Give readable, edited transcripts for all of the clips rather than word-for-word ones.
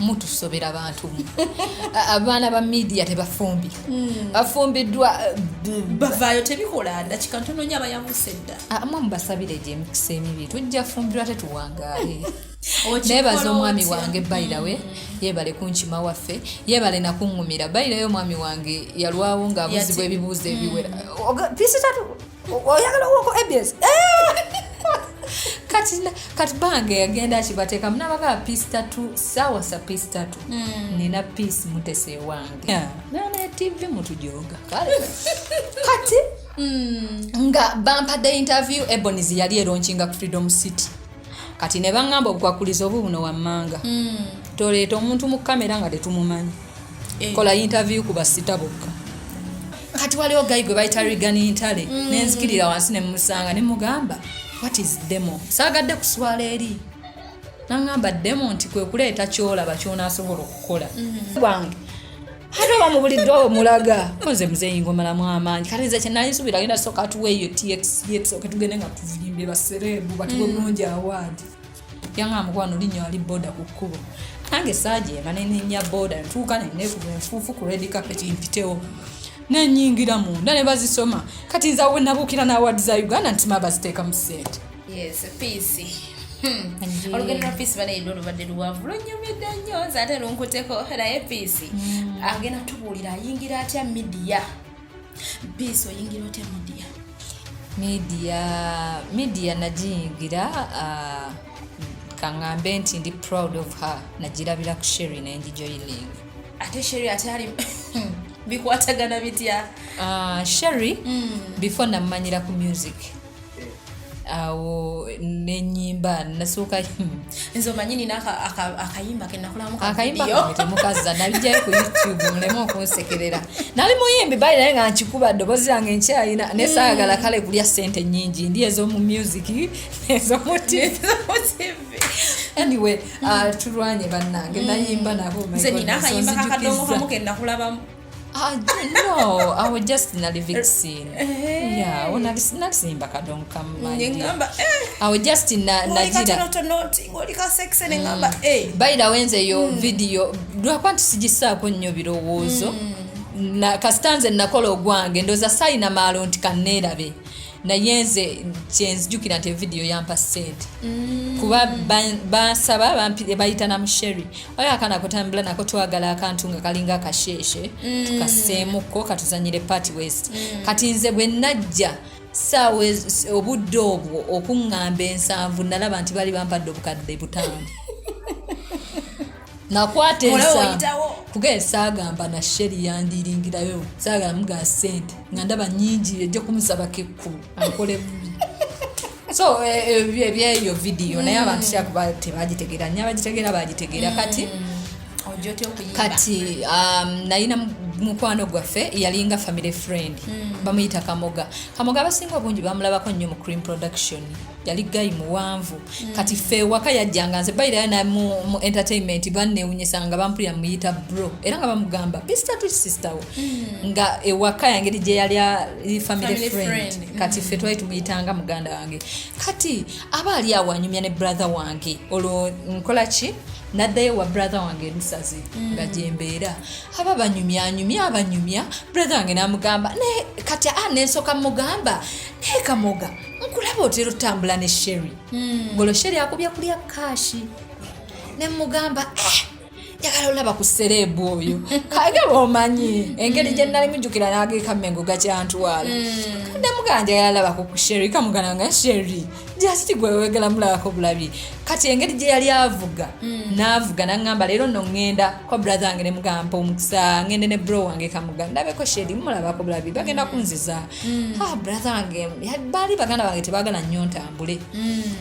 Mutusobera bantu mmwe. Abaana ba media tebafumbye, bafumbiddwa Bavaayo tebikola dakika ntono nnyo, abayabuse dda. Ah, mwe mubasabire gye emikisa emibi, tujja fumbirwa, tetuwangaale. Okikola Neebaza omwami otya? wange bayirawe, yeebale kunkima waffe, yeebale nakuŋŋumira. Bayirayo omwami wange yalwawo ng'abuuzibwa ebibuuzo ebiwera. Peace Tattoo, oyagala owoko abs. Kati bange yagenda akibateekamu nabagaa Peace Tattoo, saawasa Peace Tattoo, nina Peace Mutesa ewange nana TV mutujoga. Kale kati nga bampadde interview, Ebonies yali elaunchinga ku Freedom City. Kati ne baŋŋamba obukwakulizo obu buno wammanga: toleeta omuntu mu kamera nga tetumumanyi. Kola interview ku basita bokka. Kati waliwo guy gwe bayita Regan Ntale, nenzikirira wansi ne musanga ne mugamba, "What is demo?" Saagadde kuswala eri. Naŋŋamba demo nti kwe kuleeta kyolaba kyonaasobola okukola bwange, ate oba mubuliddwa omulaga ko nze muzeeyi ngomalamu amaanyi. Kati nze kyenali nsuubira agenda sooka atuweeyo TX ye, tusooke tugende nga tuvimbye ba celeb, batuwe bulungi award. Yaŋŋamba, "Mukwano, linnya wali boda ku kkubo." Nange saajeema, neninnya boda, ntuuka nenekuba enfuufu ku red carpet, mpitewo nenyingira munda ne bazisoma. Kati nze awo nabuukira n'award za Uganda nti ma baziteekamu ssente. Yes, Peace. Olugendo lwa Peace banayidde olubadde luwanvu, lunyumidde nnyo nze ate lunkuteko. Naye Peace agenda tubuulira ayingira atya media. Peace, oyingira otya media? Media nagiyingira, kaŋŋambe nti ndi proud of her, nagirabira ku Sherry nengijoining. Ate Sherry ate ali bikwatagana bitya? Sherry before namumanyira ku music, awo nenyimba nasooka. Nze omanyi nina akayimba kenakolamu. Akayimba kange temukazza, nabijjayo ku YouTube, muleme okunsekerera. Nali muyimbi bali, naye nga nkikuba ddoboozi yange nkyayina, naye saagala kale kulya ssente nnyingi, ndi ez'omu music ez'omu TV. Anyway, tulwanye bannange, nayimba nabo, my Nze nina goodness, akayimba kakadongo onzijukizza. kamu kenakulabamu. Ah, no, awo just nali vixen. Yeah, awo nalisimba kadongo kamu, my dear. Neŋŋamba Awo just oli nagira katonotono nti ngaoli kasekise, neŋŋamba eh. Bayirawo nze eyo video lwakuba nti sigisaako nnyo birowoozo. Kasita nze nakola ogwange, ndooza sayina maalo nti kanneerabe, naye nze kyenzijukira nti evidiyo yampa ssente, kuba bansaba bayita na musheri oyo akaana kotambula nako, twagala akantu nga kalinga akasheeshe, tukasseemukko katuzanyire party west. Kati nze bwe najja saawa obudde obwo okuŋŋamba 7, nalaba nti bali bampadde 5000. Nakwata Olaba 7 oyitawo. Kuga saagamba na Sheri yandiringirayo, saagala muga sente nga ndaba nyingi ejja kumusabako ekkulu ankole bubi. So ebyeyo vidiyo, naye abantu kyakuba tebagitegeera nnyo, abagitegeera bagitegeera. Kati Ojja otya okuyimba? Kati nalina mukwano gwaffe yalinga family friend, bamuyita Kamoga. Kamoga abasinga obungi bamulabako nnyo mu Cream Production, yali guy muwanvu. Kati ffe ewaka yajjanga, nze bayirayo na mu entertainment bannewunyisa nga bampulira muyita bro, era nga bamugamba Mr. Twitch sister wo, nga ewaka yangeri gye yali ali family Family friend. Friend. Kati ffe twali tumuyitanga muganda wange. Kati aba ali awo anyumya ne brother wange, olwo nkola ki? Naddayo wa brother wange Lusazi nga gyembeera. Aba banyumya anyumya abanyumya, brother wange namugamba ne kati a nensooka mugamba, "Naye Kamoga, nkulaba otera otambula ne Sherry." Ngolwo Sherry akubya kulya cash. Nemugamba, "Eh, njagala olaba ku celeb oyo." Kage bwomanyi engeri gye nali mujjukira n'agekamengo gakyantwala. Nemugamba, "Njagala labako ku Sherry." Kamugana nga Sherry just gwe wegala mulabako bulabi. Kati engeri gye yali avuga n'avuga naŋŋamba, "Leero nno ŋŋenda kwa brother wange." Nemugamba, "Omukisa ŋŋende ne bro wange Kamuga, ndabeko Sherry, mulabako bulabi, bagenda kunziza." Ah, brother wange baali baganda bange tebaagala nnyo ntambule,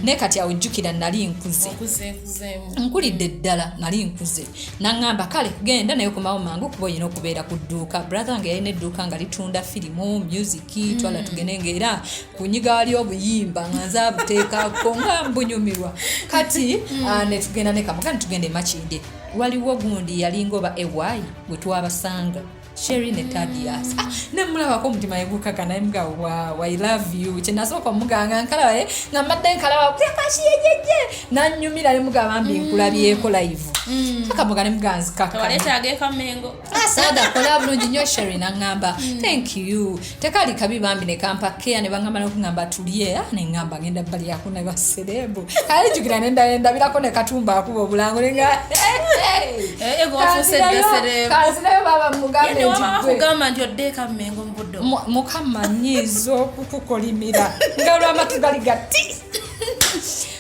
naye kati awo jjukira nali nkuze. Okuzeekuzeemu. Nkulidde ddala, nali nkuze. Naŋŋamba, "Kale genda, naye okomawo mangu kuba olina okubeera ku dduuka." Brother wange yalina edduuka nga litunda firimu, music. Twala tugende, ngaera kunyiga wali obuyimba nga nze abuteekako nga mbunyumirwa. Kati ne tugenda ne Kamuga, ne tugenda e Makindye. Waliwo gundi yalinga oba ey bwe twabasanga. Sherry ne Tadias. Ah, nemulabako omutima negukaka naye mga wow, I love you. Kyenasooka omuganga nkalaba eh, nga mbadde nkalaba kyakwashiyejeje nanyumira ne mugamba mbi nkulabyeko live. Akamuga ne muga nzikaka. Tewaleetaaga Mengo. Saada kola bulungi nnyo Sherry naŋŋamba thank you. Tekali kabi bambi ne kampa care ne baŋŋamba n'okuŋŋamba tulye, ah, ne ŋŋamba ngenda balyako ne baserebu. Kale jjukira ne ndabirako ne Katumba akuba obulango ne nga Eh, eh, gwe wafuuse dda serebu. Kanzirayo baba mugambe Ye ne waba nti gwe. bakugamba nti odde eka Mengo mu budde obwo. Mukama nyiiza okukukolimira nga olw'amatu gali gati.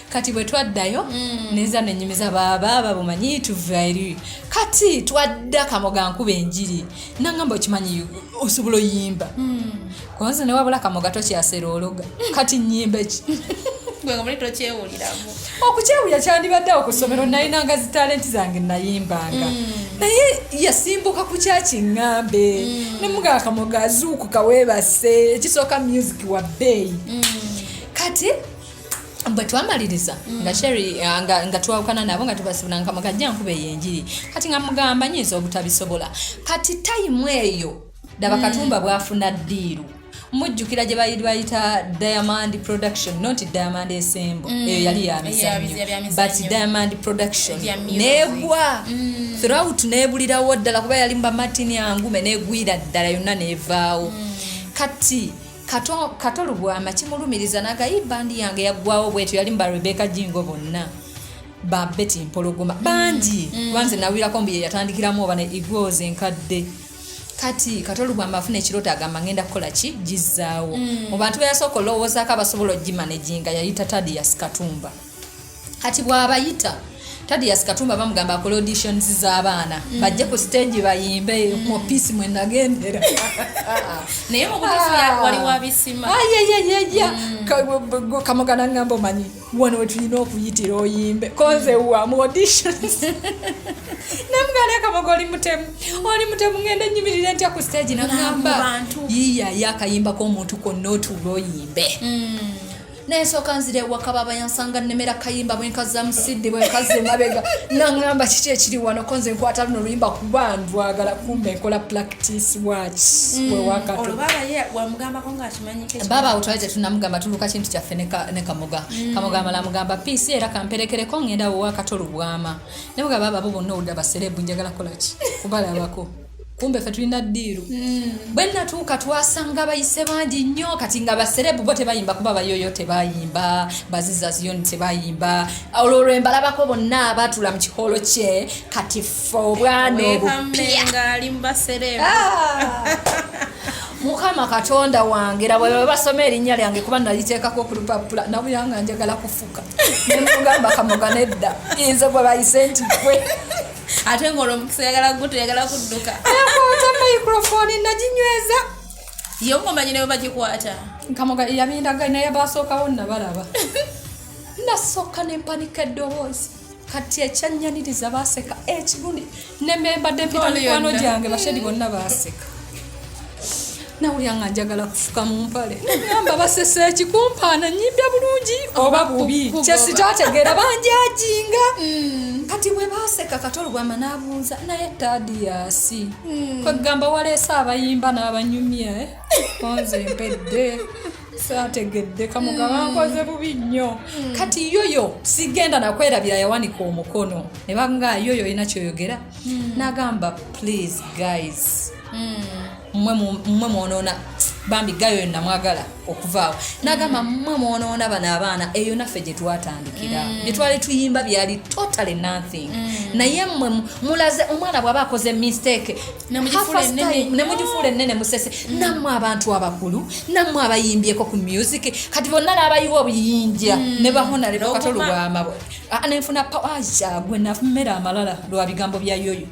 Kati bwe twaddayo neza nenyumiza baaba babumanyi tuva eri kati twadda Kamoga nkuba enjiri nangamba okimanyi osobola oyimba konze newabula Kamoga tokyasera ologa kati nyimba ki? Gwe nga muli tokyewuliramu. Okukyewulira kyandibaddeawo ku ssomero, nalinanga zi talenti zange nayimbanga, naye yasimbuka ku kyakiŋŋambe ne mugamba Kamoga azuukuka weebase, ekisooka music wa bbeeyi. Kati bwe twamaliriza nga Sherry, nga twawukana nabo nga tubasibula, nga Kamoga ajja nkuba eyo enjiri. Kati nga mugamba nyinza obutabisobola. Kati time eyo daba Katumba bwafuna deal, mujjukira gye bayita Diamond Production, not Diamond Esembo, eyo yali ya mizannyo, Ya mizannyo. but Diamond Production Ya music. Negwa throughout, nebulirawo ddala kuba yali muba Martin Angume, negwira ddala yonna nevaawo. Kati Kato Lubwama kimulumiriza nagayi bandi yange yaggwawo bwetyo, yali muba Rebecca Jingo bonna ba Betty Mpologoma bangi, kuba nze nawulirako mbu ye yatandikiramu oba ne Eagles enkadde. Kati Kato Lubwama afuna ekirooto, agamba ngenda kukola ki gizzaawo. Mu bantu beyasooka olowoozaako abasobola ogimanaginga yayita Tadias Katumba. Kati bw'abayita Tadias Katumba bamugamba akola auditions z'abaana bajje ku stage bayimbe mu Peace mwe nagendera. Naye mu butuufu wali wabisima. Ayeyeyeya, Kamoga nangamba omanyi wano wetulina okuyitira oyimbe konze wa mu auditions. Namugamba Kamoga oli mutemu, oli mutemu, ngenda nyimirire ntya ku stage? Nagamba Mu bantu. yiyayo akayimba k'omuntu konna otuula oyimbe. Nensooka nzira ewaka, baba yansanga nnemera kayimba bwenkaza musiddi bwenkaza emabega, naŋŋamba kiki ekiri wano ko nze nkwata luno luyimba kuba ndwagala, kumbe nkola practice waki wewakato. Olwo baaba ye wamugambako ng'akimanyiko ekyo? Baba awo twali tetunamugamba, tuluka kintu kyaffe ne Kamoga. Kamoga amala amugamba Peace era kamperekereko ngenda wa Kato Lubwama ne mugamba baba abo bonna owulira baserebu, njagala kukola ki kubalabako, kumbe ffe tulina deal. Bwe natuuka twasanga bayise bangi nnyo. Kati nga baserebu bo tebayimba kuba bayoyo tebayimba, bazizaziyoni tebayimba, olwo lwe mbalabako bonna abatula mu kiholo kye. Kati ffe obwana obupya Wekamenga ali mu baserebu. Ah! Mukama Katonda wange, era bwe basoma erinnya lyange kuba naliteekako ku lupapula, nabulira nga njagala kufuka. Nemugamba Kamoga nedda, nze gwe bayise nti gwe. Ate ng'olwo omukisa yagala guto yagala kudduka. Yakwata microphone naginyweza. Ye omumanyi ne bwe bagikwata. Kamoga yabindaga naye basookawo nabalaba, nasooka nempanika eddoboozi. Kati ekyannyaniriza baseka ekigundi nemembadde mpita Oli mikwano yonna. gyange bashedi bonna baseka, nawulira nga njagala kufuka mu mpale. Nagamba basese ekikumpaana nyimbya bulungi oba bubi? Kugoba. Kyesitategeera banjajinga. Kati bwe baseka Kato Lubwama n'abuuza naye Tadiyasi, kwegamba waleese abayimba n'abanyumya, eh? Konze mpedde saategedde Kamoga bankoze bubi nnyo. Kati yoyo sigenda nakwerabira yawanika omukono ne banga yoyo olina kyoyogera, n'agamba please guys, mmwe mwonoona bambi gayo namwagala okuvaawo. N'agamba mmwe mwonoona bano abaana, eyo naffe gye twatandikira, bye twali tuyimba byali totally nothing, naye mmwe mulaze omwana bw'aba akoze mistake Ne mugifuula half past ennene. time, ne mugifuula ennene musese nammwe abantu abakulu, nammwe abayimbyeko ku music. Kati bonna n'abayiwa obuyinja ne bahona leero Kato N'oguma. Lubwama nenfuna gwe nafumera amalala lwa bigambo bya yoyo,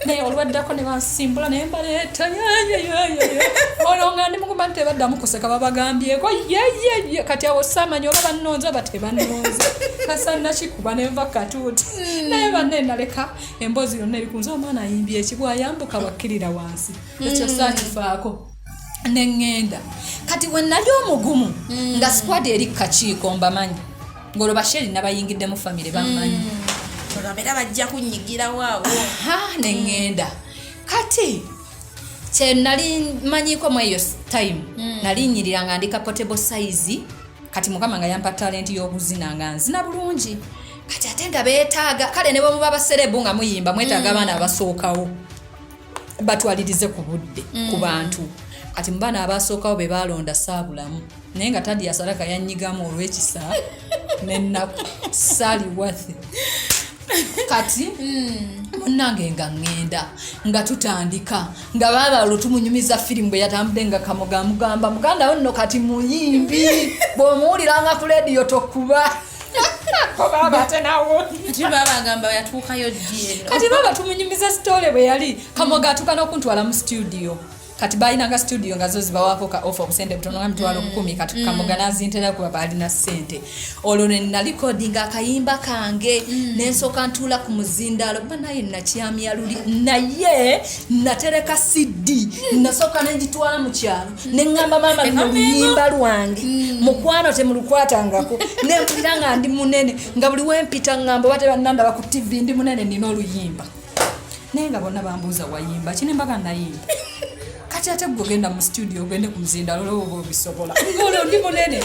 naye olwaddako ne bansimbula naye mbaleeta yeyeyeye, olwo nga ndi mugumba nti tebaddamu kuseka babagambyeko yeyeye. Kati awo saamanyi oba bannonze oba tebannonze, kasa nakikuba nenva katuuti naye banne naleka emboozi yonna erikunze omwana ayimbye ekibwa ayambuka wakkirira wansi, ekyo saakifaako neŋŋenda. Kati we nali omugumu nga squad eri kakiiko mbamanyi ng'olwo basheri nabayingiddemu famire bammanyi. Olwo abeera bajja kunyigirawo awo. Ha, neŋŋenda. Kati Kye nali manyiko mu eyo time, nali nnyirira nga ndi ka portable size. Kati Mukama nga yampa talent y'okuzina, nga nzina bulungi. Kati ate nga beetaaga, kale ne bwe muba ba celeb nga muyimba, mwetaaga abaana abasookawo batwalirize ku budde ku bantu. Kati mu baana abasookawo be balonda saabulamu, naye nga Tadi Yasalaka yanyigamu olw'ekisa n'ennaku, saali wathe. Kati munnange nga ŋŋenda nga tutandika nga baaba olwo tumunyumiza firimu bwe yatambudde, nga Kamoga amugamba, "Muganda wo nno kati muyimbi, bw'omuwuliranga ku lediyo tokuba." Ko baaba ate nawo Ate baba agamba yatuukayo ddi eno? Kati baaba tumunyumiza story bwe yali Kamoga atuuka n'okuntwala mu studio. Kati balinanga studio nga zo zibawaako ka offer, obusente butono nga 100,000. Kati Kamoga nazintera kuba balina ssente. Olwo ne nalikodinga akayimba kange, nensooka ntuula ku muzindaalo kuba naye nakyamya luli, naye natereka CD. Nasooka nengitwala mu kyalo, neŋŋamba maama, "Luno oluyimba lwange, mukwano temulukwatangako." Nempulira nga ndi munene, nga buli wempita ŋŋamba oba tebannandaba ku TV, ndi munene, nina oluyimba. Naye nga bonna bambuuza, "Wayimba ki?" Nembaga, "Nayimba." "Kati ate gwe ogenda mu studio, ogende ku muzindaalo, olwoba obisobola ngaolwo ndi munene."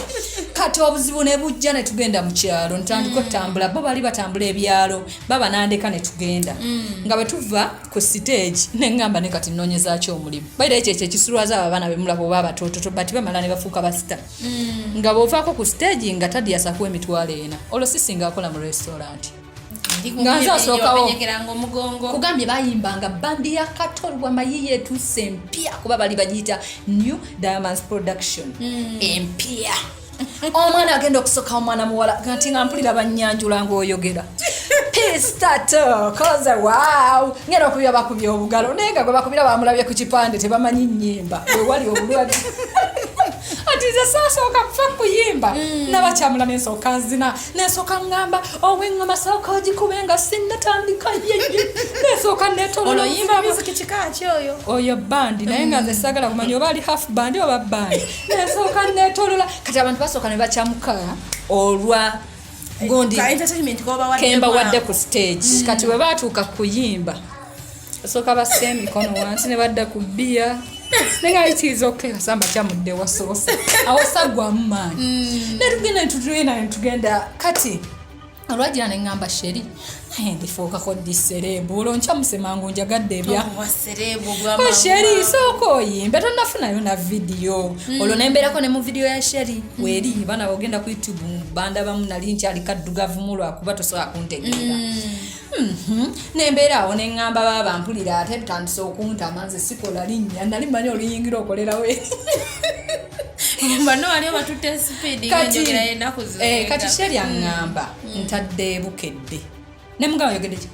Kati obuzibu ne bujja, ne tugenda mu kyalo, ntandika otambula. Bo bali batambula ebyalo, baba nandeka ne tugenda. Nga bwe tuva ku stage, neŋŋamba, "Ne kati nnoonyezaaki omulimu?" Baira ekyo ekyo ekisulwaza abo abaana bemulaba oba abatoototo, bati bamala ne bafuuka ba star. Nga bw'ovaako ku stage nga Tadi asakuwa 40,000, olwo sisinga akola mu restaurant. Nga nze asookawo. Wamenyekeranga omugongo. Kugambye bayimbanga bandi ya Kato Lubwama, yiye etuuse empya, kuba bali bagiyita New Diamonds Production empya. Omwana agenda okusooka, omwana muwala, nti nga mpulira bannyanjula ngaoyogera Peace Tato koze, wow, ngenda okubira, bakubya obugalo, naye nga gwe bakubira bamulabye ku kipande, tebamanyi nnyimba. Wewali obulwadde ati nze saasooka kufa kuyimba, nabakyamula, nensooka nzina, nensooka ŋŋamba ow'eŋŋoma sooka ogikube nga sinnatandika yeye, nensooka netolola. Olwo yimba music kika ki oyo? Oyo bandi, naye nga nze saagala kumanya oba ali half band oba bandi. Nesooka netolola. Kati abantu basooka ne bakyamuka olwa gundi Ka entertainment kobawadde. Kembawadde ku stage. Kati bwe batuuka kuyimba, basooka bassa emikono wansi ne badda ku bbiya, nenga it okay, kasamba kyamudde wasoose awo saggwamu maanyi, netugenda netugenda netugenda. Kati olwagira neŋŋamba, "Sheri, naye ndifuukako ddi celeb? Olwo nkyamuse mangu, njagadde ebya Obwa celeb. Oh, Sheri, sooka oyimbe, tonnafunayo na vidiyo." Olwo nembeerako ne mu vidiyo ya Sheri weeri baana, ogenda ku YouTube bandabamu, nali nkyali kaddugavumu lwakuba tosobola kuntegeera. Nembeera awo neŋŋamba, "Baaba mpulira ate tutandise okuntama, nze sikola linnya." Nali mmanyi oluyingira okolerawo. Bano wali obatutte speed. Kati Ng'enjogera y'ennaku zino. Kati Sheri aŋŋamba ntadde Bukedde, nemugamba, "Yogedde ki?"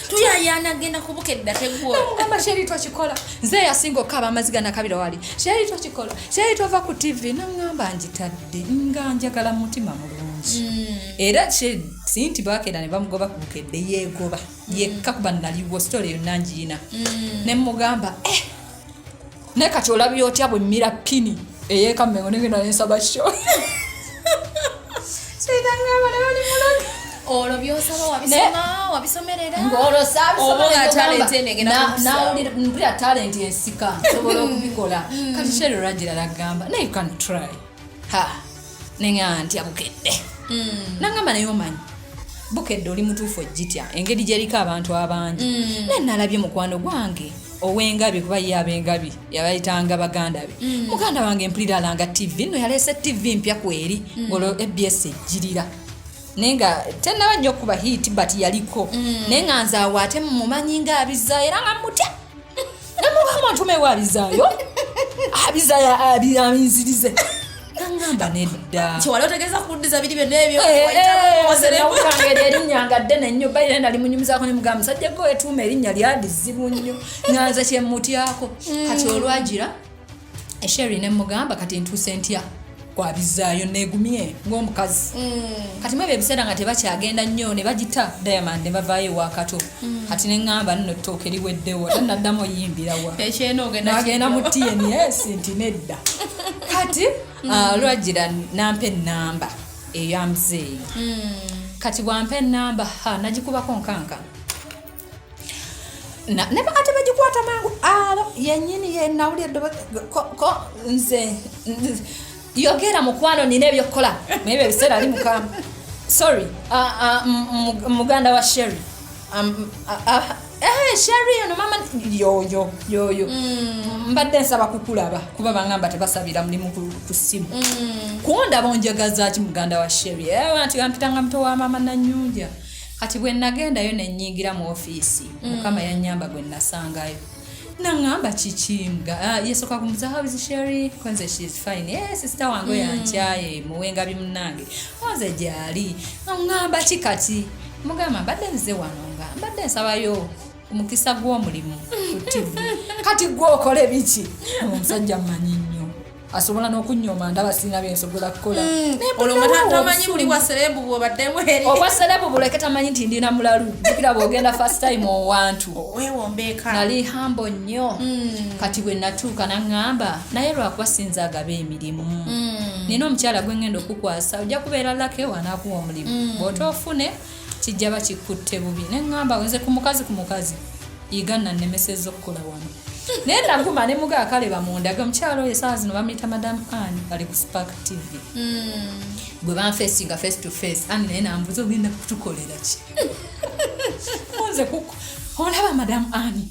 Tuyayaana genda kubukedda teggwa. Namugamba, "Sheri, tokikola, nze yasinga okukaaba amaziga nakabira wali. Sheri, tokikola, Sheri, tova ku TV." Naŋŋamba, "Ngitadde nga njagala mutima mulungi." Era Sheri si nti bakeera ne bamugoba ku Bukedde, yeegoba yekka, kuba naliwo, story yonna ngiina. Ne mugamba, "Eh, naye kati olabye otya bwe mmira pini eyeekamengo negenda nensaba kyo?" Sitangamba ne bali mulaga. Olwo byosaba wabisoma, wabisomerera? Ng'olwo Oba nga talent eno egenda kukusaawo. Mpulira talent ensika, nsobola okubikola. Kati Sheri olwagira nagamba, "Naye you can try." Ha, neŋa ntya Bukedde. Nagamba, "Naye omanyi Bukedde oli mutuufu ogitya engeri gyeriko abantu abangi." Naye nalabye mukwano gwange ow'engabi, kuba ye ab'engabi yabayitanga baganda be. "Muganda wange mpulira alanga TV nno, yaleese TV mpya kweri ng'olwo ABS ejjirira, naye nga tenaba nnyo okuba hit, but yaliko." Naye nga nze awo ate mumanyi nga abizaayo, era nga mutya. Nemugamba, "Ntumewo abizaayo, abizaayo abinzirize." Naŋŋamba, "Nedda." Kyewali otegeeza kuddiza biri byonna ebyo? Nawulanga eryo erinnya nga ddene nnyo. Bayire nali munyumizaako ne mugamba, "Musajja gwe wetuuma erinnya lyadi zzibu nnyo," nga nze kyemutyako. Kati olwagira Esheri ne mugamba, "Kati ntuuse ntya kwabizaayo?" Neegumye ng'omukazi. Kati mwebyo ebiseera nga tebakyagenda nnyo, ne bagita Diamond, ne bavaayo ewakato. Kati neŋŋamba, "Nno ettooke liweddewo, ate naddamu oyimbirawa?" Ekyeno ogenda Nagenda mu TNS nti nedda. Kati lwagira nampa enamba eya muzeeyi. Kati bwampa enamba, ha, nagikubako nkanka. Ate bagikwata. Nenkwata mangu alo yenyini yenawuli eddoboozi nze yogera mukwano, nina ebyokukola. Maybe ebiseera ali mukama, sorry, muganda wa Sherry, Sherry ono mama yoyo yoyo, mbadde nsaba kukulaba kuba bangamba tebasabira mulimu ku ssimu. Kundaba onjagaza ki, muganda wa Sherry? Nti bampitanga muto wa mama Nanyunja. Kati bwe nagendayo nenyingira mu ofiisi, Mukama yanyamba, gwe nasangayo naŋŋamba kiki yesoka kumuza, "How is Sherry?" Konze, "She's fine." Sister wange oyo ankyaye muwenga bimunange, onze gyali. Ŋŋamba ki kati? Mugamba mbadde nze wano nga mbadde nsabayo omukisa gw'omulimu ku TV. Kati gwe okole biki? Omusajja mmanyi nnyo, asobola n'okunyooma ndaba sirina byensobola kukola. Olwo nga tamanyi buli bwa celeb bwobaddemu eri. Obwa celeb buleke, tamanyi nti ndina mulalu. Jjukira bw'ogenda first time owantu Weewombeeka. Nali humble nnyo. Kati bwe natuuka naŋŋamba, naye lwakuba sinza agaba emirimu, nina omukyala gwe ŋŋenda okukwasa, ojja kubeera lake wanaakuwa omulimu, bw'otoofune kijja bakikutte bubi. Neŋŋamba nze ku mukazi, ku mukazi yiga nannemesezza okukola wano. Naye naguma ne mugaa kale bamundaga omukyala oyo. Esaawa zino bamuyita Madam Ann, ali ku Spark TV. Bwe banfacinga face to face ani naye nambuza, "Ogenda kutukolera ki?" Nze kuku olaba Madam Ani,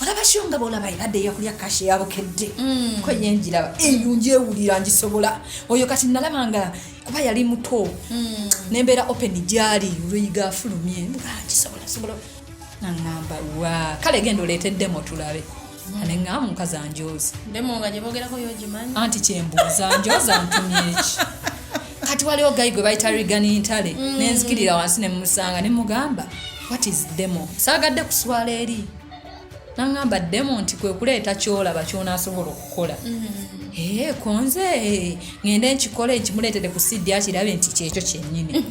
olaba show nga bwolaba ebadde eyakulya cash eyabukedde ko ye njiraba eyo njewulira ngisobola. Oyo kati nalaba nga kuba yali muto nembeera open gyali lweyiga afulumye nga ngisobola sobola. Naŋŋamba, "Wa kale genda oleete demo tulabe." Neŋŋamba omukazi anjoozi. Demo nga gye boogerako yogimanyi? Anti kyembuuza, njoza ntumye eki? Kati waliwo guy gwe bayita Rigani Ntale, nenzikirira wansi nemusanga nemugamba, "What is demo? Saagadde kuswala eri." Naŋŋamba demo nti kwe kuleeta kyolaba kyonaasobola okukola. Ee, konze ŋŋende nkikole nkimuleetere ku CD akirabe nti kyekyo kyennyini.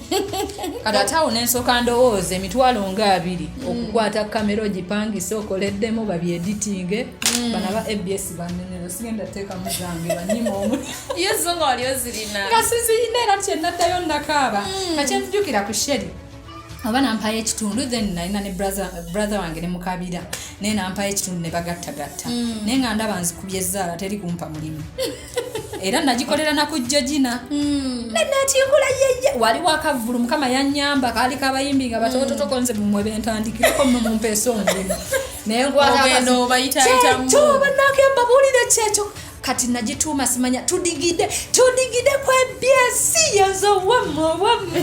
Kati ate awo nensooka ndowooza emitwalo nga 20 okukwata kamera ogipangise okoleddemu babyeditinge. Bano aba ABS banenero, sigenda teekamu zange banyima omulimu. Yezo nga wali ozirina? Nga sizirina, era kyenaddayo nakaaba nga kyenzijukira ku Sherry oba nampayo ekitundu, then nalina ne brother wange ne mukabira naye nampayo ekitundu ne bagattagatta, naye nga ndaba nzikubye ezaala teri kumpa mulimu. Era nagikolera nakujja gina nenetinkula yeye waliwo akavulu, Mukama yanyamba, kaali kabayimbi nga batototoko. Nze mumwe bentandikireko mwe mumpeesa omulimu naye Ogenda obayitaayitamu. Kyekyo bannange, mbabuulire kyekyo. Kati nagituuma simanya tudigide tudigide ku ABS yenze wammwe wammwe.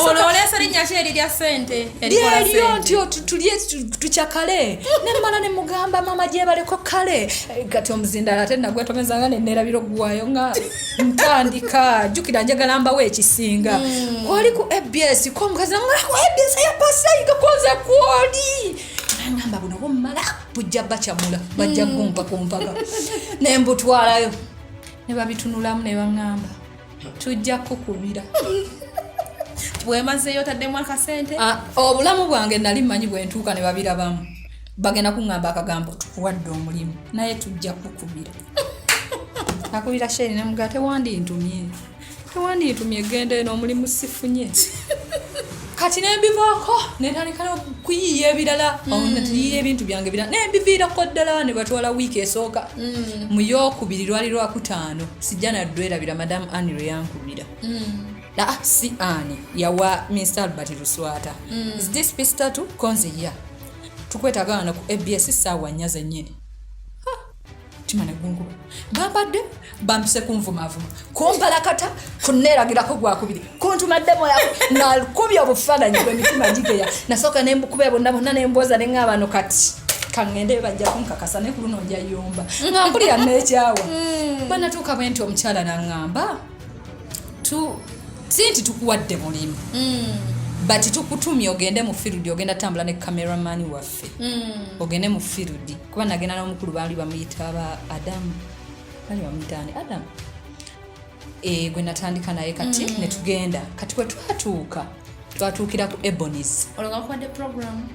Olwo oleesa linnya ki erirya ssente, erikola Lyeryo. ssente? Nti tulye tukyakale nemala nemugamba mama gyebaleko kale. Kati omuzindala ate nagwetomezanga nenerabira okuggwayo nga ntandika. Jjukira njagala mbawo ekisinga kwali ku ABS ko omukazi nga ku ABS yapasayiga koze kwoli nangamba buno bumala bujja bakyamula bajja gumpa kumpaka nembutwalayo ne babitunulamu ne baŋŋamba tujja kukubira. Bwemazeeyo otaddemu akasente? Ah, obulamu bwange nali mmanyi bwentuuka ne babirabamu bagenda kuŋŋamba akagambo, "Tukuwadde omulimu naye tujja kukubira." Akubira Sherry nemugaa, "Tewandintumye, tewandintumye, genda eno omulimu sifunye." Kati nembivaako nentandika n'okuyiiya ebirala, netuyiiya ebintu byange birala nembiviirako ddala. Ne batwala wiiki esooka, mu yookubiri lwali lwakutaano, sijja naddwerabira Madamu Ani lwe yankubira. Ah, si ani yawa Mr Albert Luswata. "Is this Pistatu?" Konze, "Ya, tukwetaaga wano ku ABS saawa 4 zennyini." Mutima negunkuba, bampadde bampise kunvumavuma kumpalakata kuneeragirako gwakubiri kuntumaddemu ngakubye obufaananyi bwemitima gigeya. Nasooka nembukuba bonna bonna nembwoza neŋŋamba no kati kaŋŋende bajja kunkakasa naye ku luno nja yomba nga mpulira nekyawa. Bwe natuuka bwe nti omukyala naŋŋamba si nti tukuwadde mulimu but tukutumye ogende mu field, ogenda tambula ne cameraman waffe ogende mu field. Kuba nagenda n'omukulu baali bamuyita ba Adamu, baali bamuyita ani, Adamu e, gwe natandika naye. Kati ne tugenda. Kati bwe twatuuka, twatuukira ku Ebonies. Olwo nga bakuwadde program?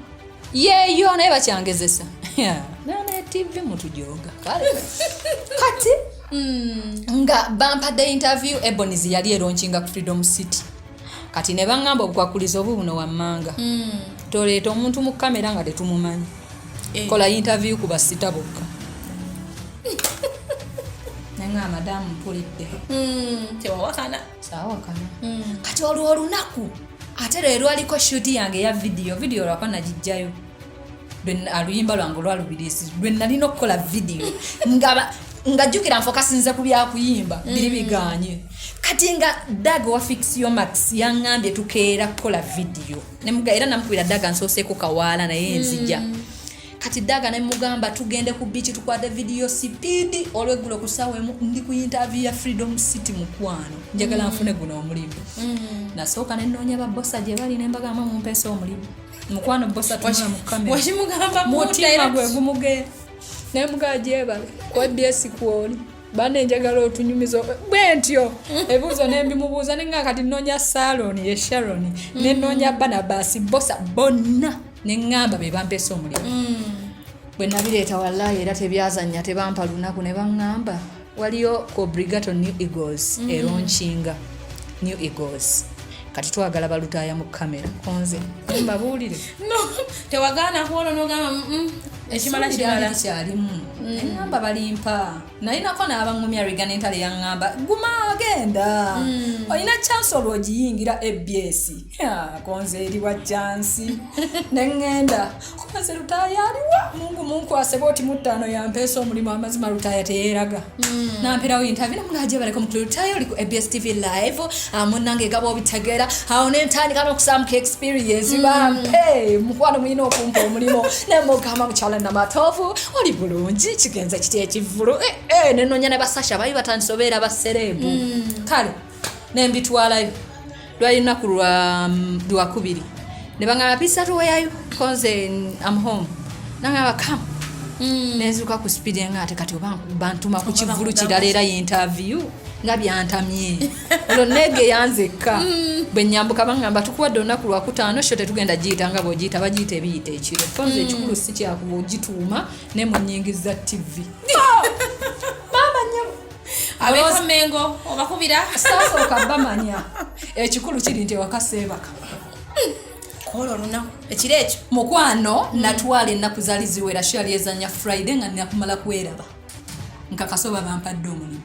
Yeeyo naye bakyangezesa naye TV mutujoga kale. Kati nga bampadde interview, Ebonies yali elaunchinga ku Freedom City. Kati ne baŋŋamba obukwakulizo obu buno wammanga, toleeta omuntu mu kamera nga tetumumanyi. Kola interview ku basita bokka. Nenga madamu mpulidde. Tewawakana. Saawakana. Kati olwo olunaku ate leero aliko shoot yange eya video, video lwako nagijjayo. Aluyimba lwange olwalubirizi lwe nalina okukola video nga jjukira nfokasinze ku byakuyimba biri biganye. Kati nga Dag wa Fix Your Max yaŋŋambye tukeera kukola video, era namukubira Dag nsooseeko kawaala naye nzija. Kati Daga nemugamba tugende ku beach tukwate video speed olweggulo ku ssaawa 1, ndi ku interview ya Freedom City, mukwano njagala nfune guno omulimu. Nasooka nenoonya babosa gye bali nembagamba mumpeesa omulimu, mukwano bosa tunula mu kamera. Wakimugamba mu Mutima direct. Gwe gumugenda nemugaa gyebale ku ABS kwoli bane njagala otunyumiza bwe ntyo ebibuuzo nembimubuuza nenga kati noonya Salon ye Sharon, nenoonya Barnabas bosa bonna neŋŋamba be bampeesa omulimu. Bwe nabireeta wallahi era tebyazannya, tebampa lunaku ne baŋŋamba waliyo Cobrigato New Eagles eronkinga New Eagles, kati twagala balutaaya mu kamera konze mbabuulire. No, tewagaana kwolwo nogamba ekimala Essuubi lyali kimala. Likyalimu eŋŋamba balimpa, nalinako n'abaŋŋumya Regan entale yaŋŋamba guma agenda olina chance olwo ogiyingira ABS. Ya, konze eriwa chance neŋŋenda konze Lutaaya aliwa mungu munkwase bwoti mu 5 yampeesa omulimu. Amazima Lutaaya teyeeraga namperawo interview namugajje baleko mukulu Lutaaya oli ku ABS TV live. Ah, munnange gaba obitegeera awo nentandika n'okusaamuka experience bampe mukwano mulina okumpa omulimu nemugamba mukyala Namatovu oli bulungi kigenza kiti ekivulu. Eh, eh, nenonya ne basasha bali batandise obeera baserebu kale nembitwalayo lwali lunaku lwakubiri ne baŋŋamba pisa tuweyayo konze am home naŋŋamba come nenzuka ku speed nga ate kati oba bantuma ku kivulu kirala era interview nga byantamye olwo neegeya nzekka bwe nyambuka baŋŋamba tukuwadde olunaku lwakutaano sho tetugenda giyita nga bw'ogiyita bagiyita ebiyita ekiro konze ekikulu si kyakuba ogituuma ne munyingiza TV maama nnyabo. Abekamengo obakubira. Saasooka bamanya ekikulu kiri nti ewaka seebaka. Kola olunaku ekiro ekyo. Mukwano natwala ennaku zaali ziwera sho yali ezanya Friday nga nakumala kweraba nkakasoba bampadde omulimu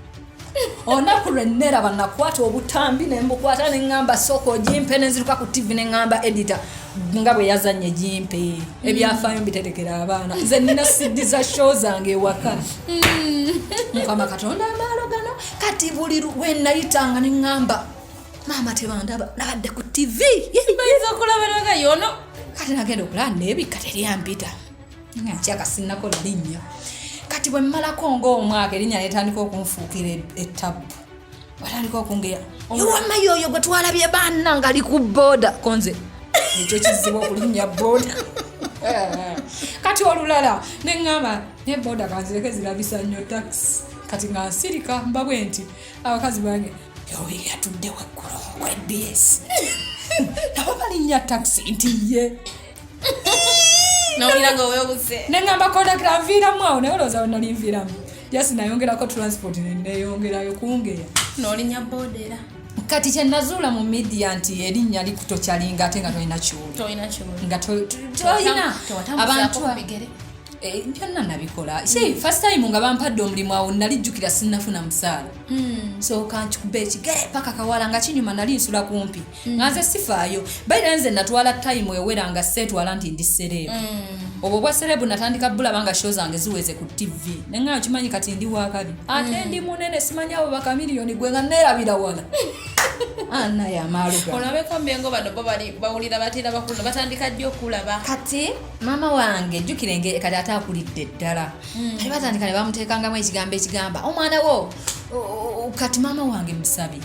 olunaku lwe neraba nakwata obutambi nembukwata neŋŋamba sooka ogimpe nenziruka ku TV neŋŋamba editor nga bwe yazanye gimpe ebyafaayo mbiterekera abaana nze nina CD za show zange ewaka. Mukama Katonda amaalo gano kati buli lwe nayitanga neŋŋamba maama tebandaba nabadde ku TV. Bayinza okulaba naga yono. Kati nagenda okulaba nebikka teryampita nga nkyaka sinnakola linnya. Kati bwe mmalako ngaomwaka erinnya netandika okunfuukira ettabu batandika okungeya ewama yoyo gwe twalabye baana nga ali ku booda konze ekyo kizibu okulinnya booda. Kati olulala neŋŋamba ne booda kanzireke zirabisa nnyo takisi kati nga nsirika mba bwe nti abakazi bange yoyo yatudde waggulu ku ABS nabo balinnya takisi nti ye. Nawulira nga weebuze. Neŋŋamba kondakita nviiramu awo naye olowooza we nali nviiramu jasi nayongerako transport neneyongerayo kungeya. N'olinya booda era. Kati kyenazuula mu media nti erinnya likutokyalinga ate nga tolina kyoli. Tolina kyoli. Nga tolina Tewatambuzaako ku bigere. Eh, byonna nabikola si first time nga bampadde omulimu awo nali jjukira sinnafuna musaala sooka nkikuba ekigere paka kawala nga kinyuma nali nsula kumpi nga nze sifaayo baira nze natwala time ewera nga seetwala nti ndi celeb obwo bwa celeb natandika bulaba nga show zange ziweze ku TV neŋŋayo kimanyi kati ndi wakabi ate ndi munene simanyi abo bakamiliyoni gwe nga neerabira wala anaye amaalo gange. Olabeko Mengo bano bo bali bawulira batera bakulu batandika ddi okulaba? Kati maama wange jjukira enge kati ate akulidde ddala kati batandika ne bamuteekangamu ekigambo ekigamba omwana wo kati maama wange musabi